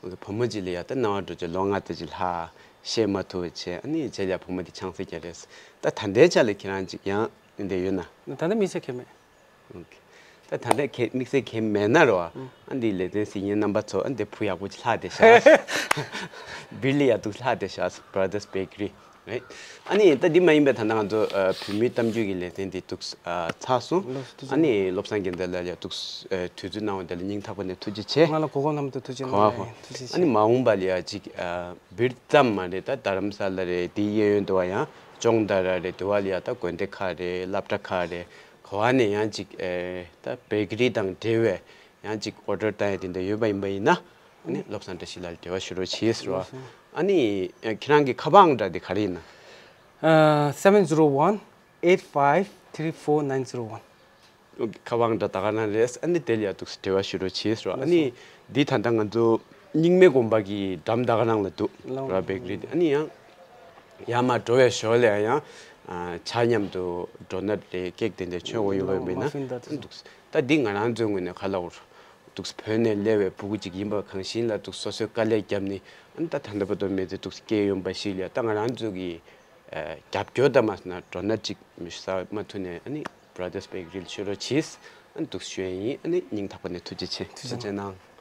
བུ་མོ་གཅིག་ལ་ཡ་ད་སྣང་བ་འགྲོ་ཆེ་ལོ་ལྔ་དེ་ཅིག་ལྷག་བཤད་མ་ཐུབ་བྱས། ཨ་ནི་བྱས་ཡ་བུ་མོ་དེ་ཆང་ས་རྒྱག་རེད། ད་ད་ལྟའི་ཆ་ལ་ཁྱེད་རང་ཅིག་ཡང་འདི་ཡོད་ན། ད་ལྟ་དམིགས་བསལ་གང་ཡང་མེད། ཨོ་ཁེ། ད་ད་ལྟ་ཁྱེད་དམིགས་བསལ་གང་ཡང་མེད་ན་རོ། ཨ་འདི་ལེ་ཚན་གཟིགས་མཁན་རྣམ་པ་ཚོ་ཨ་འདི་བུ་ཡག་པོ་ཅིག་ལྷག་བསྡད་ཤག་བིར་ལ་ཡ་འདུག་ལྷག་བསྡད་ཤག Brothers Bakery རེད། ཨ་ནི་ད་འདི་མ་ཡིན་པའི་ད་ལྟ་ང་ཚོ་ཨ་བོད་མིའི་གཏམ་རྒྱུད་ཀྱི་ལེ་ཚན་འདི་འདུག་ཨ་ཚར་སོང་། ལགས་སོ་ཐུགས་རྗེ་ཆེ། ཨ་ནི་བློ་བཟང་རྒྱལ་མཚན་ལགས་ལ་ཡ་འདུག་ཨ་དུས་ཚོད་གནང་བ་དེ་ལ་སྙིང་ཐག་པ་ནས་ཐུགས་རྗེ་ཆེ། ང་ལ་གོ་སྐབས་གནང་བ་དེ་ཐུགས་རྗེ་གནང་། ཧོ་ཧོ། ཐུགས་རྗེ་ཆེ། ཨ་ནི་མ་འོངས་པ་ལ་ཡ་ཅིག་ཨ་བིར་ཙམ་མ་རེད། ད་རྡ་རམ་ས་ལ་རེད། དེའི་གཡས་གཡོན་དུ་བ་ཡང་ཅོང་ད་ར་རེད། དུ་བ་ལ་ཡ་ད་དགོན་སྡེ་ཁག་རེད། སློབ་གྲྭ་ཁག་རེད། ག་བ་ནས་ཡང་ཅིག་ཨེ་ད་བེ་ཀ་རི་དང་འབྲེལ་བའི་ཡང་ཅིག་ཨོ་ཌར་བཏང་ཡ་དེ་འདྲ་ཡོད་པ་ཡིན་པ་ཡིན་ན། ཨ་ནི་བློ་བཟང་བཀྲ་ཤིས་ལགས་ལ་འབྲེལ་བ་ཞུ་རོགས་བྱེད་ཟེར་བ། ཨ་ནི་ཁྱེད་རང་གི་ཁ་པར་ཨང་གྲངས་དེ་ག་རེ་ཡིན་ན། ཨ་seven zero one eight five three four nine zero one། ཁ་པར་ཨང་གྲངས་ད་ག་རང་རེད། ཨ་ནི་དེ་ལ་ཡ་འདུག་སེ་འབྲེལ་བ་ཞུ་རོགས་བྱེད་ཟེར་བ། ཨ་ནི་འདི་ད་ལྟ་ང་ཚོ་རྙིང་མའི་དགོན་པ་གི་འགྲམ་ད་ག་རང་ལ་འདུག་ར་བེ་ཀ་རི་དེ། ཨ་ནི་ཡང་ཡར་མར་འགྲོ་བའི་ཞོར་ལ་ཡང་ཨ་ཇ་མཉམ་དུ་ཌོ་ནཊ་རེད། ཀེག་དེ་འདྲ་མཆོད་དགོས་ཡོད་པ་མིན་ན། ཨ་འདུག་སེ་ད་འདི་ང་རང་ཚོའི་ངོས་ནས་ག་ལབ་དགོས་རེད། འདུག་སེ་བོད་ནས་སླེབས་པའི་ཕྲུ་གུ་ཅིག་ཡིན་པ་གང་ཤེས་ལ་འདུག་སེ་སོ་སོའི་དཀའ་ལས་བརྒྱབ་ནས། ཨ་ནི་ད་ད་ལྟ་བར་དུ་མི་ཚེ་འདུག་སེ་སྐྱེལ་ཡོང་པ་ཞིག་ལ་ད་ང་རང་ཚོ་གི་ཨ་རྒྱབ་སྐྱོར་དང་མ་སོང་ན་ཌོ་ནཊ་ཅིག་མི་ཤོར་མ་ཐུབ་ནས། ཨ་ནི་Brothers Bakery ལ་ཞུ་རོགས་བྱེད། ཨ་ནི་འདུག་སེ་ཞུ་ཡ་ཡིན། ཨ་ནི་སྙིང་ཐག་པ་ནས་ཐུགས་རྗེ་ཆེ། ཐུགས་རྗེ་གནང་།